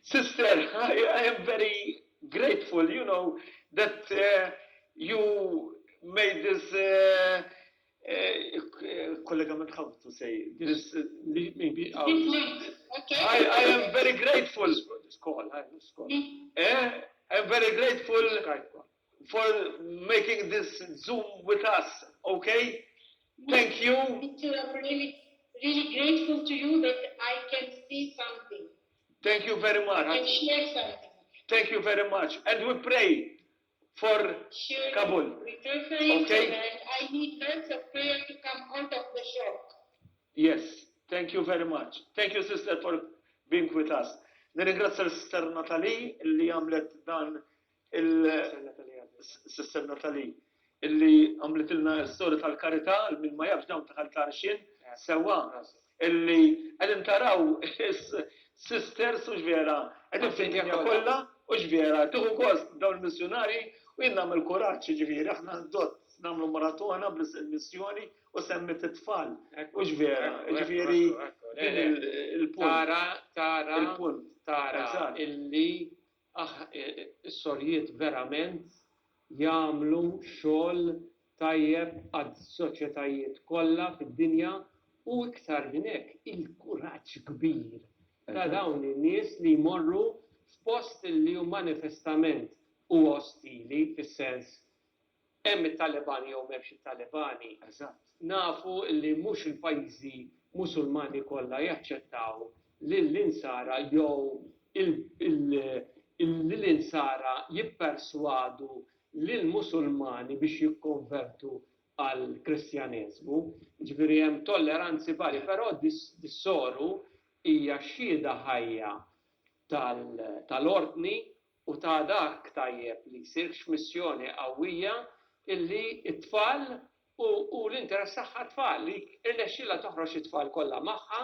Sister, I am very grateful, you know, that you made this colleague, how to say this. Maybe This link, okay? I am very grateful. This call, this call. I'm very grateful Skype call. for making this Zoom with us. Okay, thank you. Me too. I'm really, really grateful to you that I can see something. Thank you very much. I can share something. Thank you very much. And we pray for Sure. Kabul. We pray for each Okay. other, and I need lots of prayer to come out of the shock. Yes, thank you very much. Thank you, sister, for being with us. Nirringrazzja l-Sister Natalie li għamlet dan il-Sister Natalie illi għamlet ilna l-storja tal-karità, min ma jafx dawn ta' Ħal Tarxien, sewwa illi qegħdin taraw sisters u x'vera, qegħdin fid-dinja kollha u x'vera, tieħu gost dawn il-missjonari u jien nagħmel kuraġġ, jiġifieri aħna dott nagħmlu maratona bl-missjoni u semmit it-tfal. U x'vera, jiġifieri din il-punt. Tara, tara, Il-punt. tara Eżatt. illi is-sorijiet verament jagħmlu xogħol tajjeb għad-soċjetajiet kollha fid-dinja u iktar minn hekk il-kuraġġ kbir ta' dawn in-nies li jmorru f'post li hu manifestament u ostili fis-sens hemm it-Talibani jew m'hemmx it-Talibani. Eżatt. Nafu li mhux il-pajjiżi Musulmani kollha jaċċettaw lill-insara jew l-insara jipperswadu lill-Musulmani biex jikkonvertu għal Kristjaneżmu. Ġifieri hemm tolleranzi vari, però dis-soru hija xhieda ħajja tal-ordni u ta' dak tajjeb li jsir missjoni qawwija illi t-tfal u l-interess tagħha tfal li irnexxilha toħroġ it-tfal kollha magħha.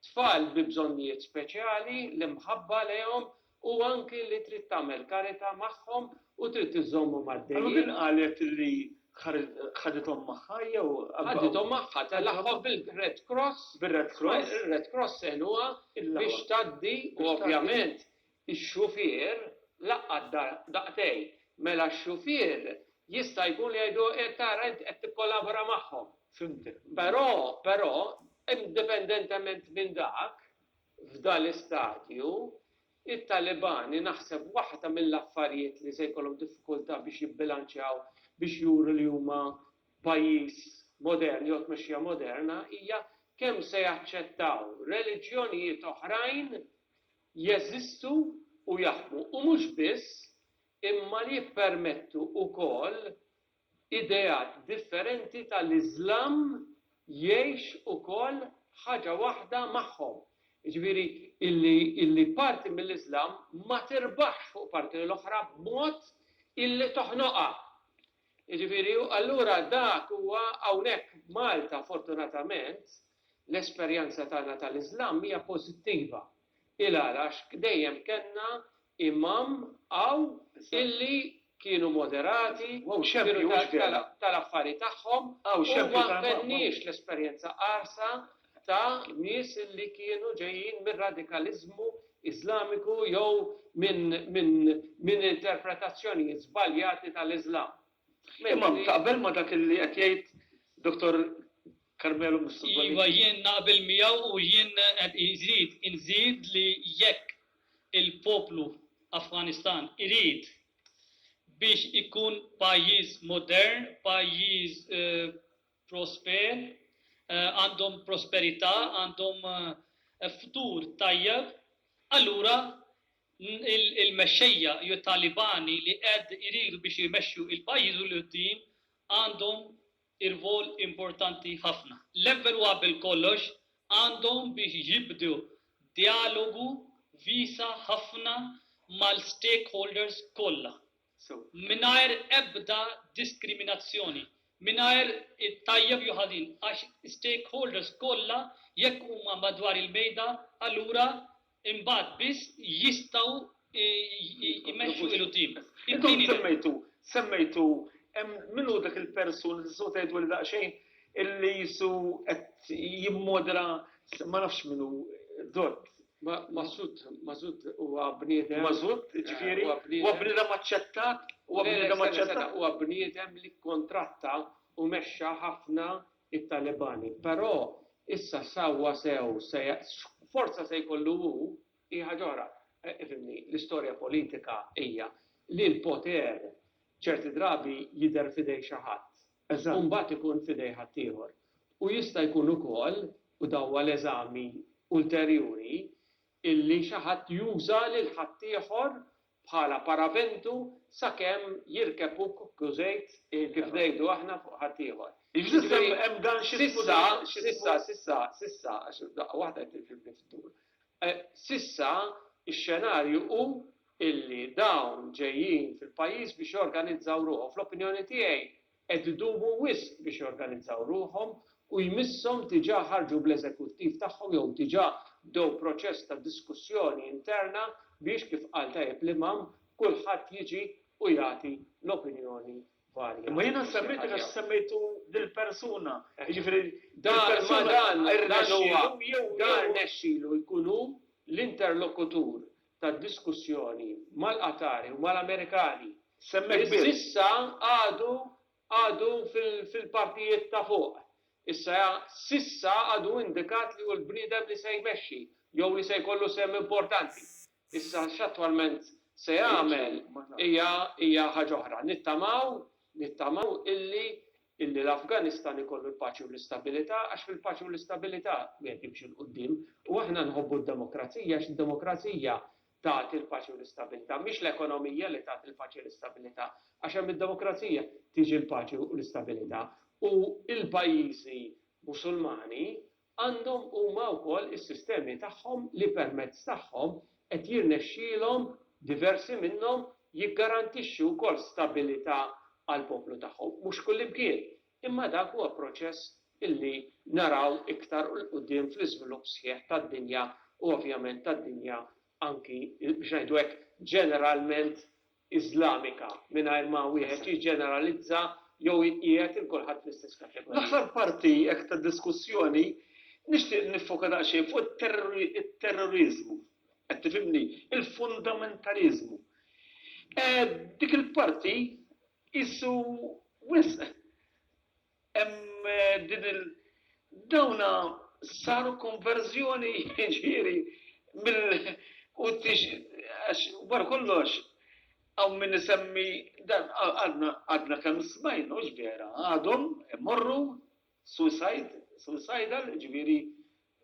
Tfal bi bżonnijiet speċjali, l-imħabba lejhom u anki li trid tagħmel karità magħhom u trid iżżommhom Allura għaddejjin. din qalet li ħadithom magħha jew Ħadithom magħha, tellagħhom bil-Red Cross. Bir-Red Cross? Ir-Red Cross għenuha biex tgħaddi u ovvjament ix-xufier laqqat daqtejn. Mela x-xufier jista' jkun li jgħidu tara int qed tikkollabora magħhom. Fhimtek. Però, però, indipendentement minn dak, f'dal-istadju, it-Talibani naħseb waħda mill-affarijiet li se jkollhom diffikultà biex jibbilanċjaw biex juru li huma pajjiż modern jew tmexxija moderna hija kemm se jaċċettaw reliġjonijiet oħrajn jeżistu u jaħdmu u mhux biss imma li jippermettu wkoll ideat differenti tal-Iżlam jgħix ukoll ħaġa waħda magħhom. Jiġifieri illi illi parti mill-Iżlam ma tirbaħx fuq parti l-oħra b'mod illi toħnoqha. Jiġifieri allura dak huwa hawnhekk Malta fortunatament l-esperjenza tagħna tal-Iżlam hija pożittiva. Il-għala għax dejjem kellna imam hawn illi kienu moderati, kienu tal-affari tagħhom u ma kellniex l-esperjenza qarsa ta' nies illi kienu ġejjin mir-radikaliżmu Iżlamiku jew minn interpretazzjonijiet żbaljati tal-Iżlam. Imma taqbel ma' dak illi qed jgħid Dottor Carmelo Mifsud Bonnici? Iva, jien naqbel miegħu u jien qed inżid inżid li jekk il-poplu Afganistan irid biex ikun pajjiż modern, pajjiż prosper, għandhom prosperità, għandhom futur tajjeb, allura il-mexxejja jew it-Talibani li qed iridu biex imexxu il-pajjiż 'l quddiem għandhom irwol importanti ħafna. L-ewwel u qabel kollox għandhom biex jibdew djalogu wiesa' ħafna mal-stakeholders kollha. Mingħajr ebda diskriminazzjoni, mingħajr tajjeb jew ħażin, għax stakeholders kollha jekk huma madwar il-mejda allura imbagħad biss jistgħu jmexxu 'l quddiem. Intom semmejtu, semmejtu, hemm min hu dak il-persun li tistgħu tgħiduli daqsxejn illi qisu qed jimmodera, ma nafx min hu, Dott. Masud, Masud huwa bniedem. Masud, ġifieri, huwa bniedem aċċettat, huwa bniedem aċċettat. Huwa bniedem li kkontratta u mexxa ħafna it-Talibani. Però issa sewwa sew se forza se jkollu hu hi ħaġa oħra. Ifhimni, l-istorja politika hija li l-poter ċerti drabi jidher f'idej xi ħadd. U mbagħad ikun f'idej ħaddieħor. U jista' jkun ukoll, u dan huwa l-eżami ulterjuri, illi xi ħadd juża lil ħaddieħor bħala paraventu sakemm jirkeb hu kukku żejt, kif ngħidu aħna, fuq ħaddieħor. Jiġifieri hemm dan xi Sissa, sissa, sissa, sissa, għax daqqa waħda qed tilfibni fid-dur. Sissa x-xenarju hu illi dawn ġejjin fil-pajjiż biex jorganizzaw ruħhom. Fl-opinjoni tiegħi qed idumu wisq biex jorganizzaw ruħhom u jmisshom diġà ħarġu bl-eżekuttiv tagħhom jew diġà bdew proċess ta' diskussjoni interna biex, kif qal tajjeb l-Imam, kulħadd jiġi u jagħti l-opinjoni varja. Imma jiena semmejtek għax semmejtu lill-persuna. Jiġifieri Dan, ma dan, dan huwa, dan rnexxielu jkun hu l-interlokutur tad-diskussjoni mal-Qatari u mal-Amerikani. Semmek biss. S'issa għadu għadu fil-partijiet ta' fuq. Issa s'issa għadu indikat li hu l-bniedem li se jmexxi jew li se jkollu sehem importanti. Issa x'attwalment se jagħmel hija hija ħaġa oħra. Nittamaw nittamaw illi illi l-Afganistan ikollu l-paċi u l-istabilità għax fil-paċi u l-istabilità wieħed jimxi 'l quddiem u aħna nħobbu d-demokrazija għax id-demokrazija tagħti l-paċi u l-istabilità. Mhix l-ekonomija li tagħti l-paċi u l-istabilità għax hemm id-demokrazija tiġi l-paċi u l-istabilità. U l-pajjiżi Musulmani għandhom huma wkoll is-sistemi tagħhom li permezz tagħhom qed jirnexxielhom diversi minnhom jiggarantixxu wkoll stabilità għall-poplu tagħhom. Mhux kullimkien, imma dak huwa proċess illi naraw iktar 'l quddiem fl-iżvilupp sħiħ tad-dinja u ovvjament tad-dinja anki, biex ngħidu hekk, ġeneralment Iżlamika, mingħajr ma wieħed jiġġeneralizza jew iqiegħed 'il kulħadd fl-istess kategorija. L-aħħar parti hekk tad-diskussjoni nixtieq niffoka daqsxejn fuq it-terroriżmu. Qed tifhimni? Il-fundamentaliżmu. Dik il-parti qisu wisq Hemm din il dawna saru konverżjoni jiġifieri mill u għax wara kollox hawn min isemmi dan għadna għadna kemm smajna hux vera għadhom imorru suicide suicidal jiġifieri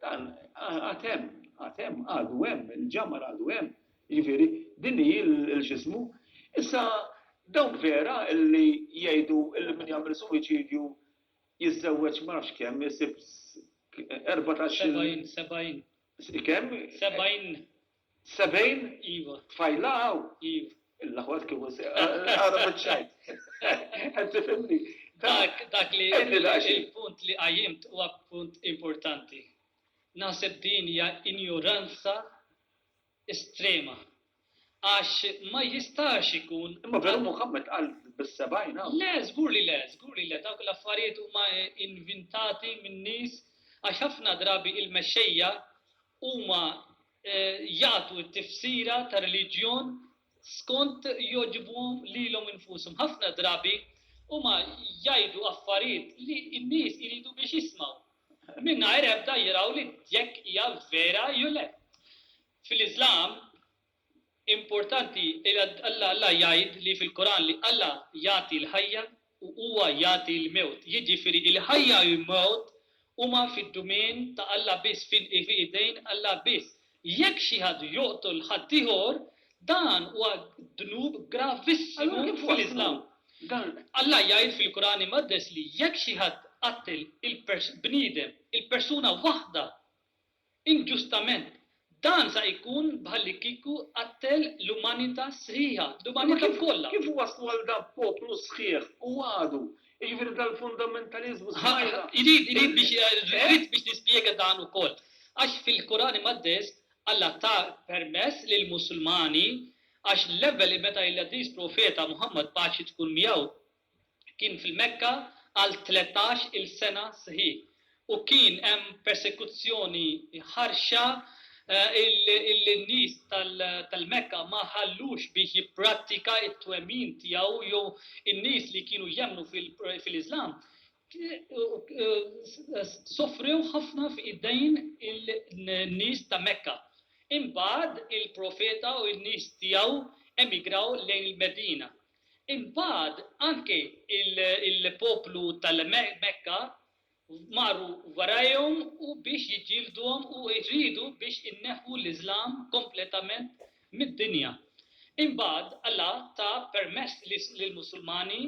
Dan għad hemm, għad hemm, għadu hemm, il-ġamar għadu hemm. Jiġifieri, din hi l-x'ismu. Issa, dawk vera li jgħidu li min jagħmel suwiċidju jiżżewweġ ma nafx kemm, isib 14-il. 70, 70. Kemm? 70. 70? Iva. Tfajla hawn? Iva. Il-aħwa kieku ara biċ-ċajt. Qed tifhimni? Dak dak li il-punt li qajjimt huwa punt importanti. Naħseb din hija injoranza estrema. Għax ma jistax ikun. Imma veru Muhammad qal bis-70 hawn? Le, żgur li le, żgur li le. Dawk l-affarijiet huma invintati minn nies għax ħafna drabi il-mexxejja Huma jagħtu t-tifsira ta' reliġjon skont jogħġbuhom lilhom infushom. Ħafna drabi huma jgħidu affarijiet li n-nies iridu biex jismgħu, mingħajr ebda jaraw li jekk hija vera jew le. Fil-Iżlam, Importanti li Alla Alla jgħid li fil-Koran li Alla jagħti l-ħajja u huwa jagħti l-mewt. Jiġifieri il-ħajja u l-mewt huma fid-domain ta' Alla biss, fi idejn Alla biss. Jekk xi ħadd joqtol ħaddieħor, dan huwa dnub gravissimu fil-Iżlam. Alla jgħid fil-Koran Imqaddes li jekk xi ħadd qattel il-bniedem, il-persuna waħda, Inġustament, dan sa jkun bħallikieku qattel l-umanità sħiħa, l-umanità kollha. Kif waslu għal dan poplu sħiħ u għadu? Jiġifieri dal-fundamentaliżmu smajna. Irid, irid biex, irid biex nispjega dan ukoll. Għax fil-Kuran Imqaddes Alla ta permess lill-Musulmani għax l-ewwel meta l-Qaddis Profeta Muħammad paċi tkun miegħu kien fil-Mekka għal 13 il sena sħiħ u kien hemm persekuzzjoni ħarxa il-nies tal-Mekka ma ħallux biex jipprattika t-twemmin tiegħu jew in-nies li kienu jemmnu fil-Iżlam sofrew ħafna f'idejn in-nies ta' Mekka. Imbagħad il-Profeta u n-nies tiegħu emigraw lejn il-Medina. Imbagħad anke il-poplu tal-Mekka marru warajhom u biex jiġġielduhom u jridu biex inneħħu l-Iżlam kompletament mid-dinja. Imbagħad Allah ta permess lill-Musulmani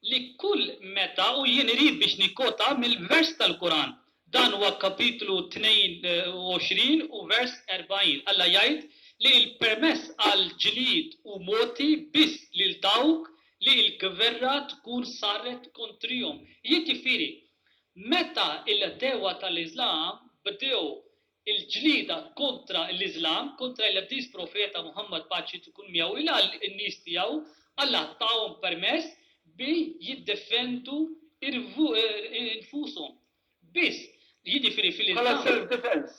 li kull meta, u jien irid biex nikkota mill-vers tal-Quran, dan huwa kapitlu 22 u vers 40, Alla jgħid li l-permess għall-ġlied hu mogħti biss lil dawk li l-gwerra tkun saret kontrihom. Jiġifieri, meta l-għedewwa tal-Iżlam bdew il-ġlieda kontra l-Iżlam, kontra l-Qaddis Profeta Muħammad paċi tkun miegħu ila n-nies tiegħu, Allah tahom permess bi jiddefendu nfushom. Biss, jiġifieri fil-Iżlam. Bħala self defense.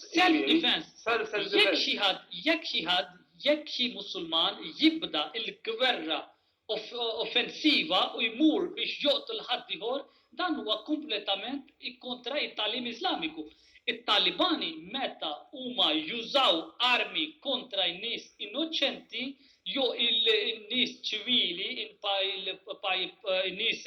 Self defense. Jekk xi ħadd, jekk xi ħadd, jekk xi Musulman jibda l-gwerra offensiva u jmur biex joqtol ħaddieħor, dan huwa kompletament kontra t-tagħlim Iżlamiku. It-Talibani meta huma jużaw armi kontra n-nies innoċenti jew in-nies ċivili, in-nies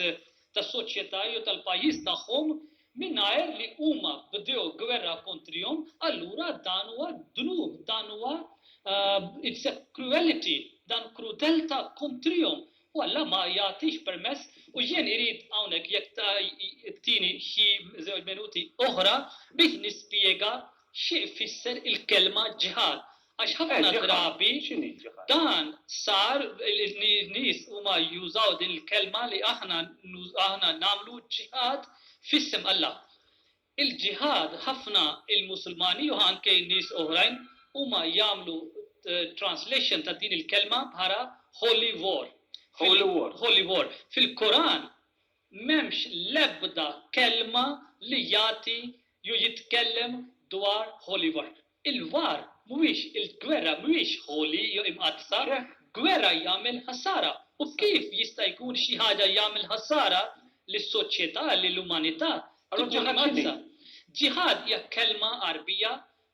tas-soċjetà jew tal-pajjiż tagħhom mingħajr li huma bdew gwerra kontrihom, allura dan huwa dnub, dan huwa it's a cruelty, dan krudelta kontrihom u Alla ma jagħtix permess u jien irid hawnhekk jekk tini xi żewġ minuti oħra biex nispjega xi jfisser il-kelma ġiħad. Għax ħafna drabi dan sar in-nies huma jużaw din il-kelma li aħna aħna nagħmlu ġiħad f'isem Alla. Il-ġiħad ħafna il-Musulmani jew anke nies oħrajn huma jagħmlu translation ta' din il-kelma bħala holy war. Holy war. Holy war. Fil-Koran m'hemmx l-ebda kelma li jagħti jew jitkellem dwar holy war. Il-war mhuwiex, il-gwerra mhuwiex holy jew imqaddsa, gwerra jagħmel ħasara. U kif jista' jkun xi ħaġa jagħmel ħasara lis-soċjetà, lill-umanità, tkun imqaddsa? Ġiħad hija kelma Għarbija,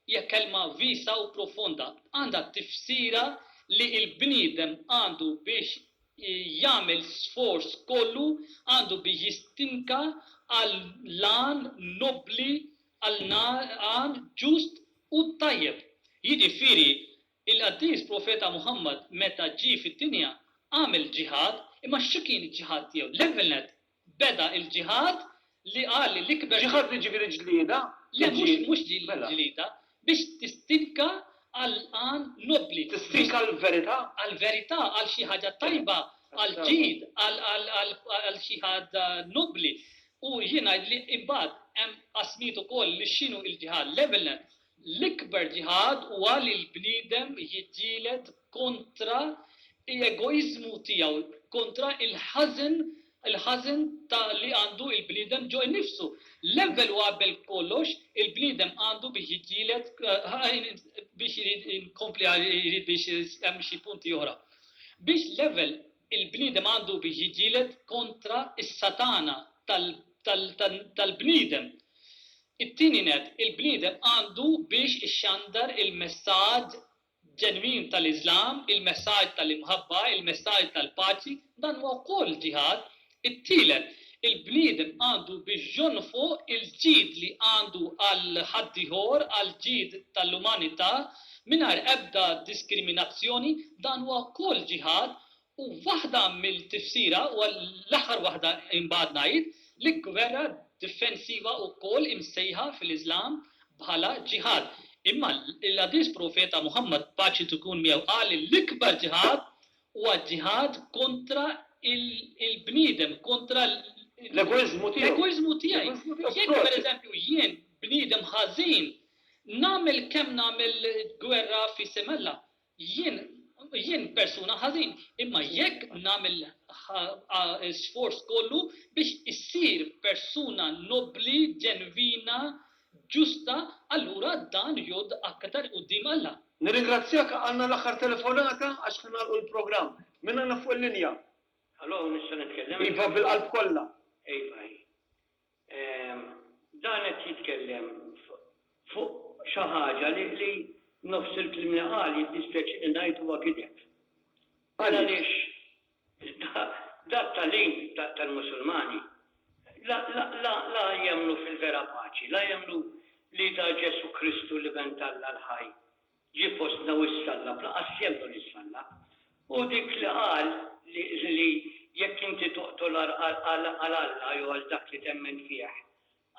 hija kelma wiesgħa u profonda, għandha tifsira li l-bniedem għandu biex jagħmel sforz kollu, għandu biex jistinka għal l-għan nobbli għal għan ġust u tajjeb. Jiġifieri, il-Qaddis Profeta Muħammad meta ġie fid-dinja għamel ġiħad, imma x'kien il-ġiħad tiegħu? L-ewwel nett beda l-ġiħad li qal li l-ikber. Ġiħad jiġifieri ġlieda? Le, mhux ġlieda, biex tistinka għal għan nobbli. Tistinka għall-verità? Għall-verità, għal xi ħaġa tajba, għall-ġid, għal xi ħaġa nobbli. U jien ngħid li imbagħad hemm qasmiet ukoll li x'inhu l-ġiħad. L-ewwel nett, l-ikber ġiħad huwa li l-bniedem jiġġieled kontra l-egoiżmu tiegħu, kontra l-ħażen il-ħażen ta' li għandu l-bniedem ġo innifsu. L-ewwel u qabel kollox, il-bniedem għandu biex jiġġieled biex inkompli jrid biex hemm xi punti oħra. Biex l-ewwel Il-bniedem għandu biex jiġġieled kontra s-satana tal-bniedem. It-tieni nett, il-bniedem għandu biex ixandar il-messaġġ ġenwin tal-Iżlam, il-messaġġ tal-imħabba, il-messaġġ tal-paċi, dan huwa wkoll ġiħad. It-tielet, il-bniedem għandu biex jonfoq il-ġid li għandu għal ħaddieħor, għall-ġid tal-umanità, mingħajr ebda diskriminazzjoni, dan huwa wkoll ġiħad u waħda mill-tifsira u l-aħħar waħda imbagħad ngħid li gwerra difensiva wkoll imsejħa fil-Iżlam bħala ġiħad. Imma l-Qaddis Profeta Muħammad paċi tkun miegħu qal li l-ikbar ġiħad huwa ġiħad kontra il-bniedem, kontra l-egoiżmu tiegħu. L-egoiżmu tiegħi. Jekk pereżempju jien bniedem ħażin nagħmel kemm nagħmel gwerra f'isem Alla, jien jien persuna ħażin, imma jekk nagħmel sforz kollu biex issir persuna nobbli, ġenwina, ġusta, allura dan jgħodd aktar quddiem Alla. Nirringrazzjak għandna l-aħħar telefonata għax ħa nagħlqu l-programm. Min għandna fuq il-linja? Hallo, nista' nitkellem? Iva, bil-qalb kollha. Iva, hi. Dan qed jitkellem fuq xi ħaġa li li nofs il-kliem li qal jiddispjaċini ngħid huwa gideb. Għaliex dat tagħlim tal-Musulmani la la la jemmnu fil-vera paċi, la jemmnu li da Ġesù Kristu l-Iben t'Alla l-ħaj ġie fostna u ssallab, lanqas jemmnu li ssallab. U dik li qal li li jekk inti toqtol għal Alla jew għal dak li temmen fih,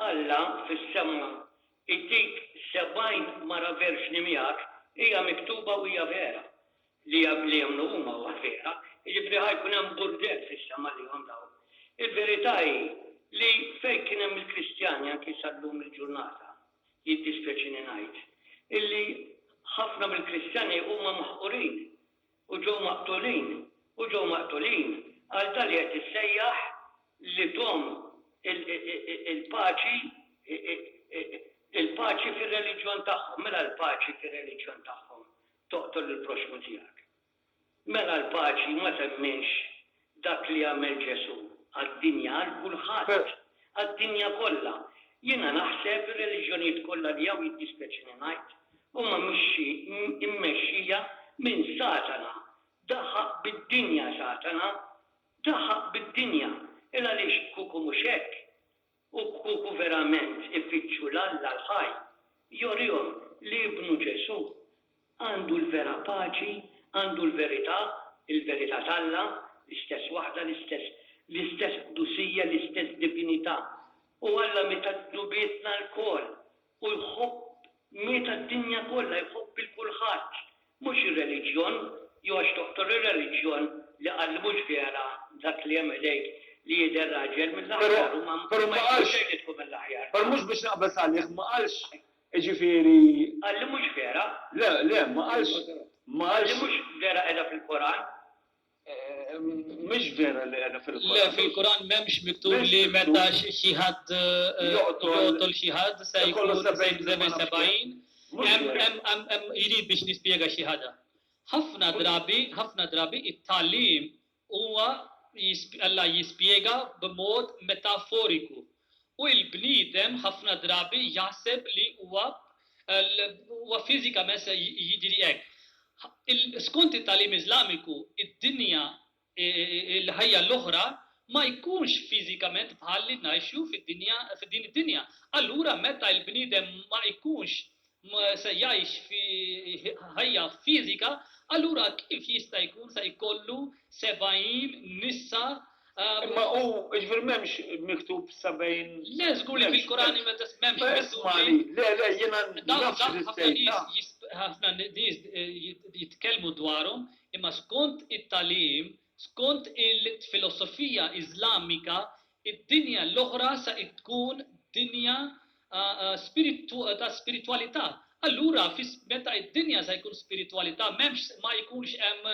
Alla fis-sema jtik 70 mara verġni miegħek hija miktuba u hija vera. Li li jemmnu huma huwa vera. Jiġifieri ħa jkun hemm burdell fis-sema għalihom dawn. Il-verità hi li fejn kien hemm il-Kristjani anki sal-lum il-ġurnata, jiddispjaċini ngħid, illi ħafna mill-Kristjani huma maħqurin u ġew maqtulin u ġew maqtulin għal dan li qed issejjaħ li thom il-paċi il-paċi fir-reliġjon tagħhom. Mela l-paċi fir-reliġjon tagħhom toqtol lill-proxxmu tiegħek. Mela l-paċi ma temminx dak li għamel Ġesù għad-dinja, għal kulħadd, għad-dinja kollha. Jiena naħseb ir-reliġjonijiet kollha li hawn jiddispjaċini ngħid, huma mixxi mmexxija minn Satana. Daħaq bid-dinja Satana. Daħaq bid-dinja. Il għaliex kieku mhux hekk, U kieku verament ifittxu 'l Alla l-ħaj, jorihom li Ibnu Ġesù għandu l-vera paċi, għandu l-verità, il-verità t'Alla, l-istess waħda, l-istess, l-istess qdusija, l-istess divinità. U Alla miet għad-dnubietna lkoll, u jħobb, miet għad-dinja kollha, jħobb 'il kulħadd. Mhux ir-reliġjon, jew għax toqtol ir-reliġjon li qal li mhux vera dak li hemm idejk li jidher raġel mill-aħjar u ma Però ma jkun qalx xejn li tkun mill-aħjar. Ieħor mhux biex naqbeż għalih ma qalx jiġifieri. Qal li mhux vera. Le, le, ma qalx, ma Qal li qalx. mhux vera qiegħda fil-Koran. Mhix vera li qiegħda fil-Koran. Le, fil-Koran m'hemmx miktub li meta xi ħadd joqtol xi ħadd se jkun 70. Hemm hemm irid biex nispjega xi ħaġa. Ħafna drabi, ħafna drabi it-tagħlim huwa Alla jispjega b'mod metaforiku. U l-bniedem ħafna drabi jaħseb li huwa huwa fiżikament se jiġri hekk. Skont it-tagħlim Iżlamiku, id-dinja, il-ħajja l-oħra ma jkunx fiżikament bħal li ngħixu fid-dinja, f'din id-dinja. Allura meta l-bniedem ma jkunx se jgħix fi ħajja fiżika, allura kif jista' jkun se jkollu 70 nisa Imma hu, jiġifieri m'hemmx miktub 70. Le, żgur li fil-Kur'an m'hemmx miktub. Ismagħni, le, le, jiena naf xi trid tgħid. Ħafna nies jitkellmu dwarhom, imma skont it-tagħlim, skont il-filosofija Iżlamika, id-dinja l-oħra se tkun dinja ta' spiritwalità. Allura meta id-dinja se jkun spiritwalità m'hemmx ma jkunx hemm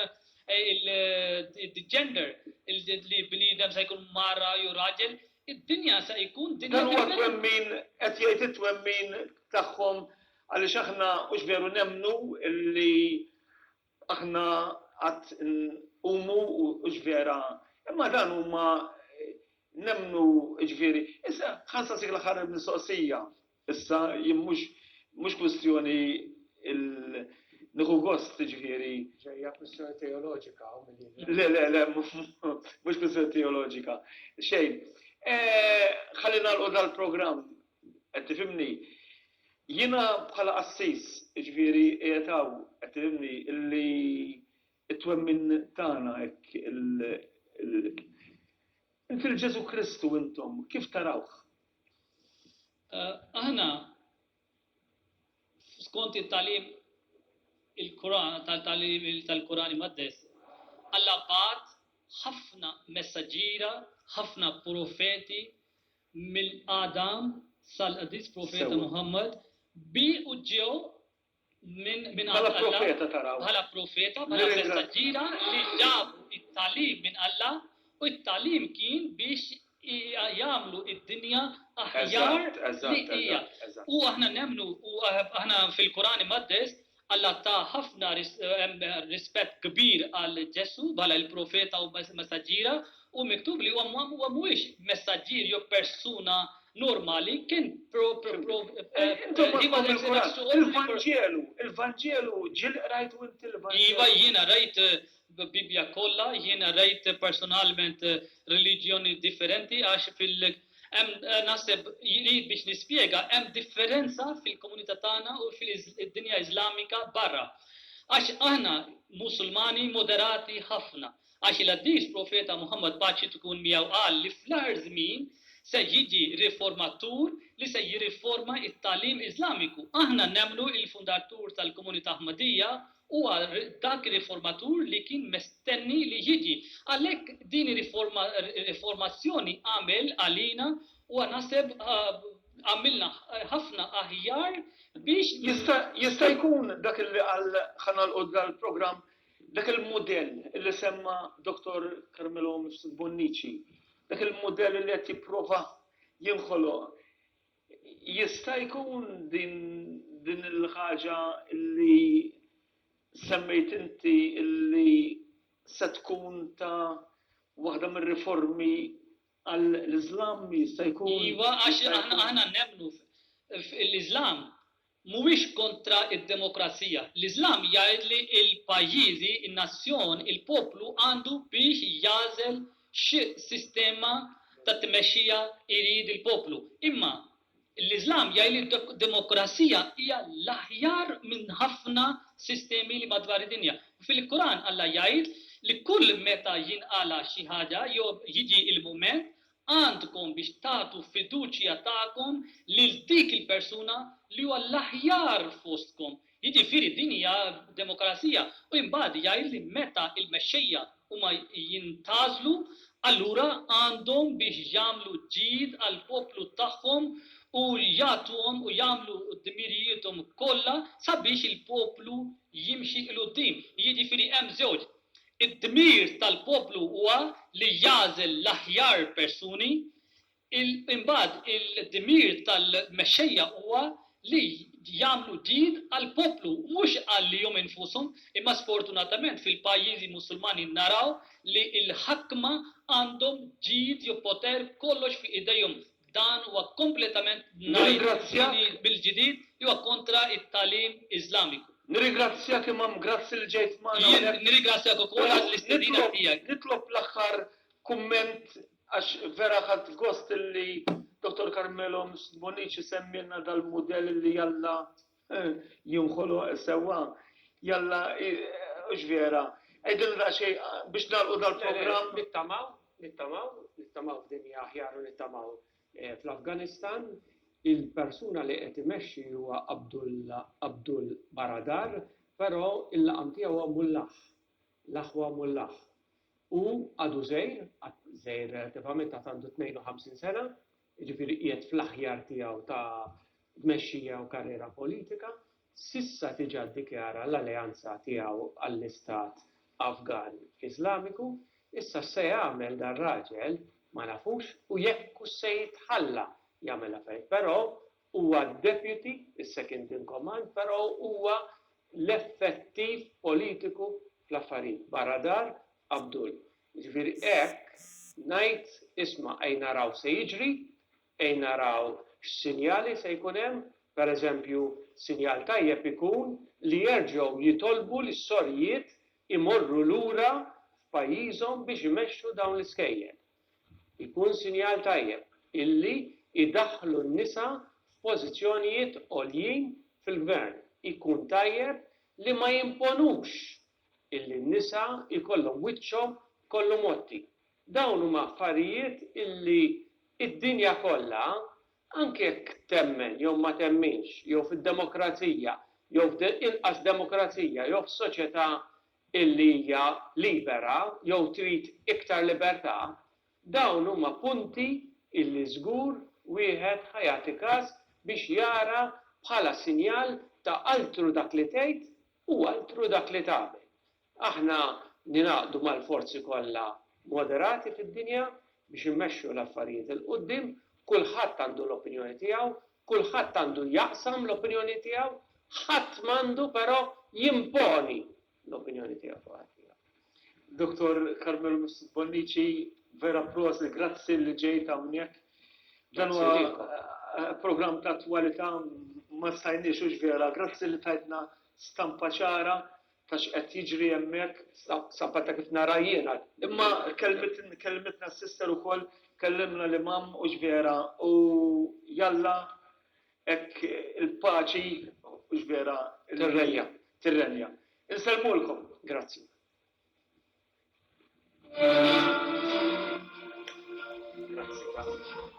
il-gender li bniedem se jkun mara jew raġel, id-dinja se jkun dinja Dan huwa twemmin qed jgħid it-twemmin tagħhom għaliex aħna hux veru nemmnu li aħna għad nqumu hux vera. Imma dan huma nemmnu jiġifieri. Issa ħa nsaqsik l-aħħar mistoqsija. Issa jien mhux mhux kwistjoni il nieħu gost jiġifieri. Ġejja kwistjoni teoloġika hawn milli jidher. Le le le mhux kwistjoni teoloġika. Xejn. Ħalli nagħlqu dal-programm, qed tifhimni? Jiena bħala qassis, jiġifieri qiegħed hawn, qed tifhimni, illi t-twemmin tagħna hekk il Inti 'l Ġesù Kristu intom kif tarawh? Aħna skont it-tagħlim il-Kuran tal-tagħlim tal-Kuran Imqaddes, Alla bagħat ħafna messaġġiera, ħafna profeti mill-Adam sal-Qaddis Profeta Muhammad bi u ġew minn minn Bħala profeta taraw. Bħala profeta, bħala messaġġiera li ġabu it-tagħlim minn Alla u t-tagħlim kien biex jagħmlu id-dinja aħjar li hija. U aħna nemmnu u aħna fil-Kuran Imqaddes Alla ta ħafna rispett kbir għal Ġesù bħala l-profeta u messaġġiera u miktub li huwa mhuwiex messaġġier jew persuna normali kien pro pro pro Intom għandkom il-Kuran. Il-Vanġelu, il-Vanġelu, ġieli qrajtu inti l-Vanġelu? Iva, jiena rajt Bibbja kollha, jiena rajt personalment reliġjoni differenti għax fil hemm naħseb jrid biex nispjega hemm differenza fil-komunità tagħna u fil-dinja Iżlamika barra. Għax aħna Musulmani moderati ħafna. Għax il-Qaddis Profeta Muħammad paċi tkun miegħu qal li fl-aħħar żmien se jiġi riformatur li se jirriforma t-tagħlim Iżlamiku. Aħna nemmnu il-fundatur tal-Komunità Aħmadija huwa dak ir-riformatur li kien mestenni li jiġi. Għalhekk din ir-riformazzjoni għamel għalina u naħseb għamilna ħafna aħjar biex. Jista' jista' jkun dak li qal ħa nagħlqu dal-programm dak il-mudell li semma Dottor Carmelo Mifsud Bonnici, dak il-mudell li qed jipprova jinħoloq, jista' jkun din din il-ħaġa li semmejt inti li se tkun ta' waħda mir-riformi għall-Iżlam jista' jkun? Iva, għax aħna aħna nemmnu l-Iżlam mhuwiex kontra d-demokrazija. L-Iżlam jgħid li l-pajjiżi, in-nazzjon, il-poplu għandu biex jagħżel x'sistema ta' tmexxija jrid il-poplu. Imma l-Iżlam jgħid li d-demokrazija hija l-aħjar minn ħafna sistemi li madwar id-dinja. U fil-Quran Alla jgħid li kull meta jinqala' xi ħaġa jew jiġi l-mument għandkom biex tagħtu fiduċja tagħkom lil dik il-persuna li huwa l-aħjar fostkom. Jiġifieri din hija demokrazija. U imbagħad jgħid li meta l-mexxejja huma jintgħażlu, Allura għandhom biex jagħmlu ġid għall-poplu tagħhom u jagħtuhom u jagħmlu dmirijiethom kollha sabiex il-poplu jimxi 'l quddiem. Jiġifieri hemm żewġ. Id-dmir tal-poplu huwa li jagħżel l-aħjar persuni Imbagħad il-dmir tal-mexxejja huwa li jagħmlu ġid għall-poplu u mhux għalihom infushom, imma sfortunatament fil-pajjiżi Musulmani naraw li l-ħakma għandhom ġid jew poter kollox fi idejhom. Dan huwa kompletament ngħid mill-ġdid li huwa kontra t-tagħlim Iżlamiku. Nirringrazzjak Imam, grazzi li ġejt magħna Jien hawnhekk. nirringrazzjak ukoll għall-istedina tiegħek. Nitlob l-aħħar kumment Għax vera ħadt gost illi Dottor Carmelo Bonnici semmielna dal-mudell illi jalla jinħoloq sewwa. Jalla hux vera. Għidilna daqsxejn biex nagħlqu dal-programm. Nittamaw, nittamaw, nittamaw f'dinja aħjar u nittamaw fl-Afganistan. Il-persuna li qed imexxi huwa Abdul Abdul Baradar, però il-laqam tiegħu huwa Mullah, l-aħwa Mullah. Hu għadu żgħir, għad żgħir relattivament għad għandu 52 sena, jiġifieri qiegħed fl-aħjar tiegħu ta' tmexxija u karriera politika. S'issa diġà ddikjara l-alleanza tiegħu għall-Istat Afgan Iżlamiku. Issa x'se jagħmel dar-raġel ma nafux u jekk hux se jitħalla jagħmel affarijiet. Però huwa d-deputy, is-second in command, però huwa l-effettiv politiku fl-affarijiet. Baradar Abdul. Jiġifieri hekk ngħid isma' ejn naraw x'se jiġri, ejn naraw x'sinjali se jkun hemm, per eżempju sinjal tajjeb ikun li jerġgħu jitolbu lis-sorijiet imorru lura f'pajjiżhom biex imexxu dawn l-iskejjel. Ikun sinjal tajjeb illi jdaħħlu n-nisa f'pożizzjonijiet għoljin fil-gvern. Ikun tajjeb li ma jimponux illi n-nisa jkollhom wiċċhom kollu mgħotti. Dawn huma affarijiet illi d-dinja kollha, anke jekk temmen jew ma temminx, jew fid-demokrazija jew f'inqas demokrazija jew f'soċjetà illi hija libera jew trid iktar libertà, dawn huma punti illi żgur wieħed ħa jagħti każ biex jara bħala sinjal ta' altru dak li tgħid u altru dak li tagħmel. Aħna ningħaqdu mal-forzi kollha moderati fid-dinja biex immexxu l-affarijiet 'il quddiem, kulħadd għandu l-opinjoni tiegħu, kulħadd għandu jaqsam l-opinjoni tiegħu, ħadd m'għandu però jimponi l-opinjoni tiegħu fuq ħaddieħor. Dottor Carmelo Mifsud Bonnici, vera prosit, grazzi li ġejt hawnhekk. Dan huwa programm ta' attwalità ma stajniex hux vera, grazzi li tajtna stampa ċara ta' x'qed jiġri hemmhekk. Stampa ta' kif nara jiena. Imma kellmitna s-sister ukoll, kellimna l-imam hux vera u jalla hekk il-paċi hux vera tirrenja. Tirrenja. Insellmulkom. Grazzi. Grazzi ta'.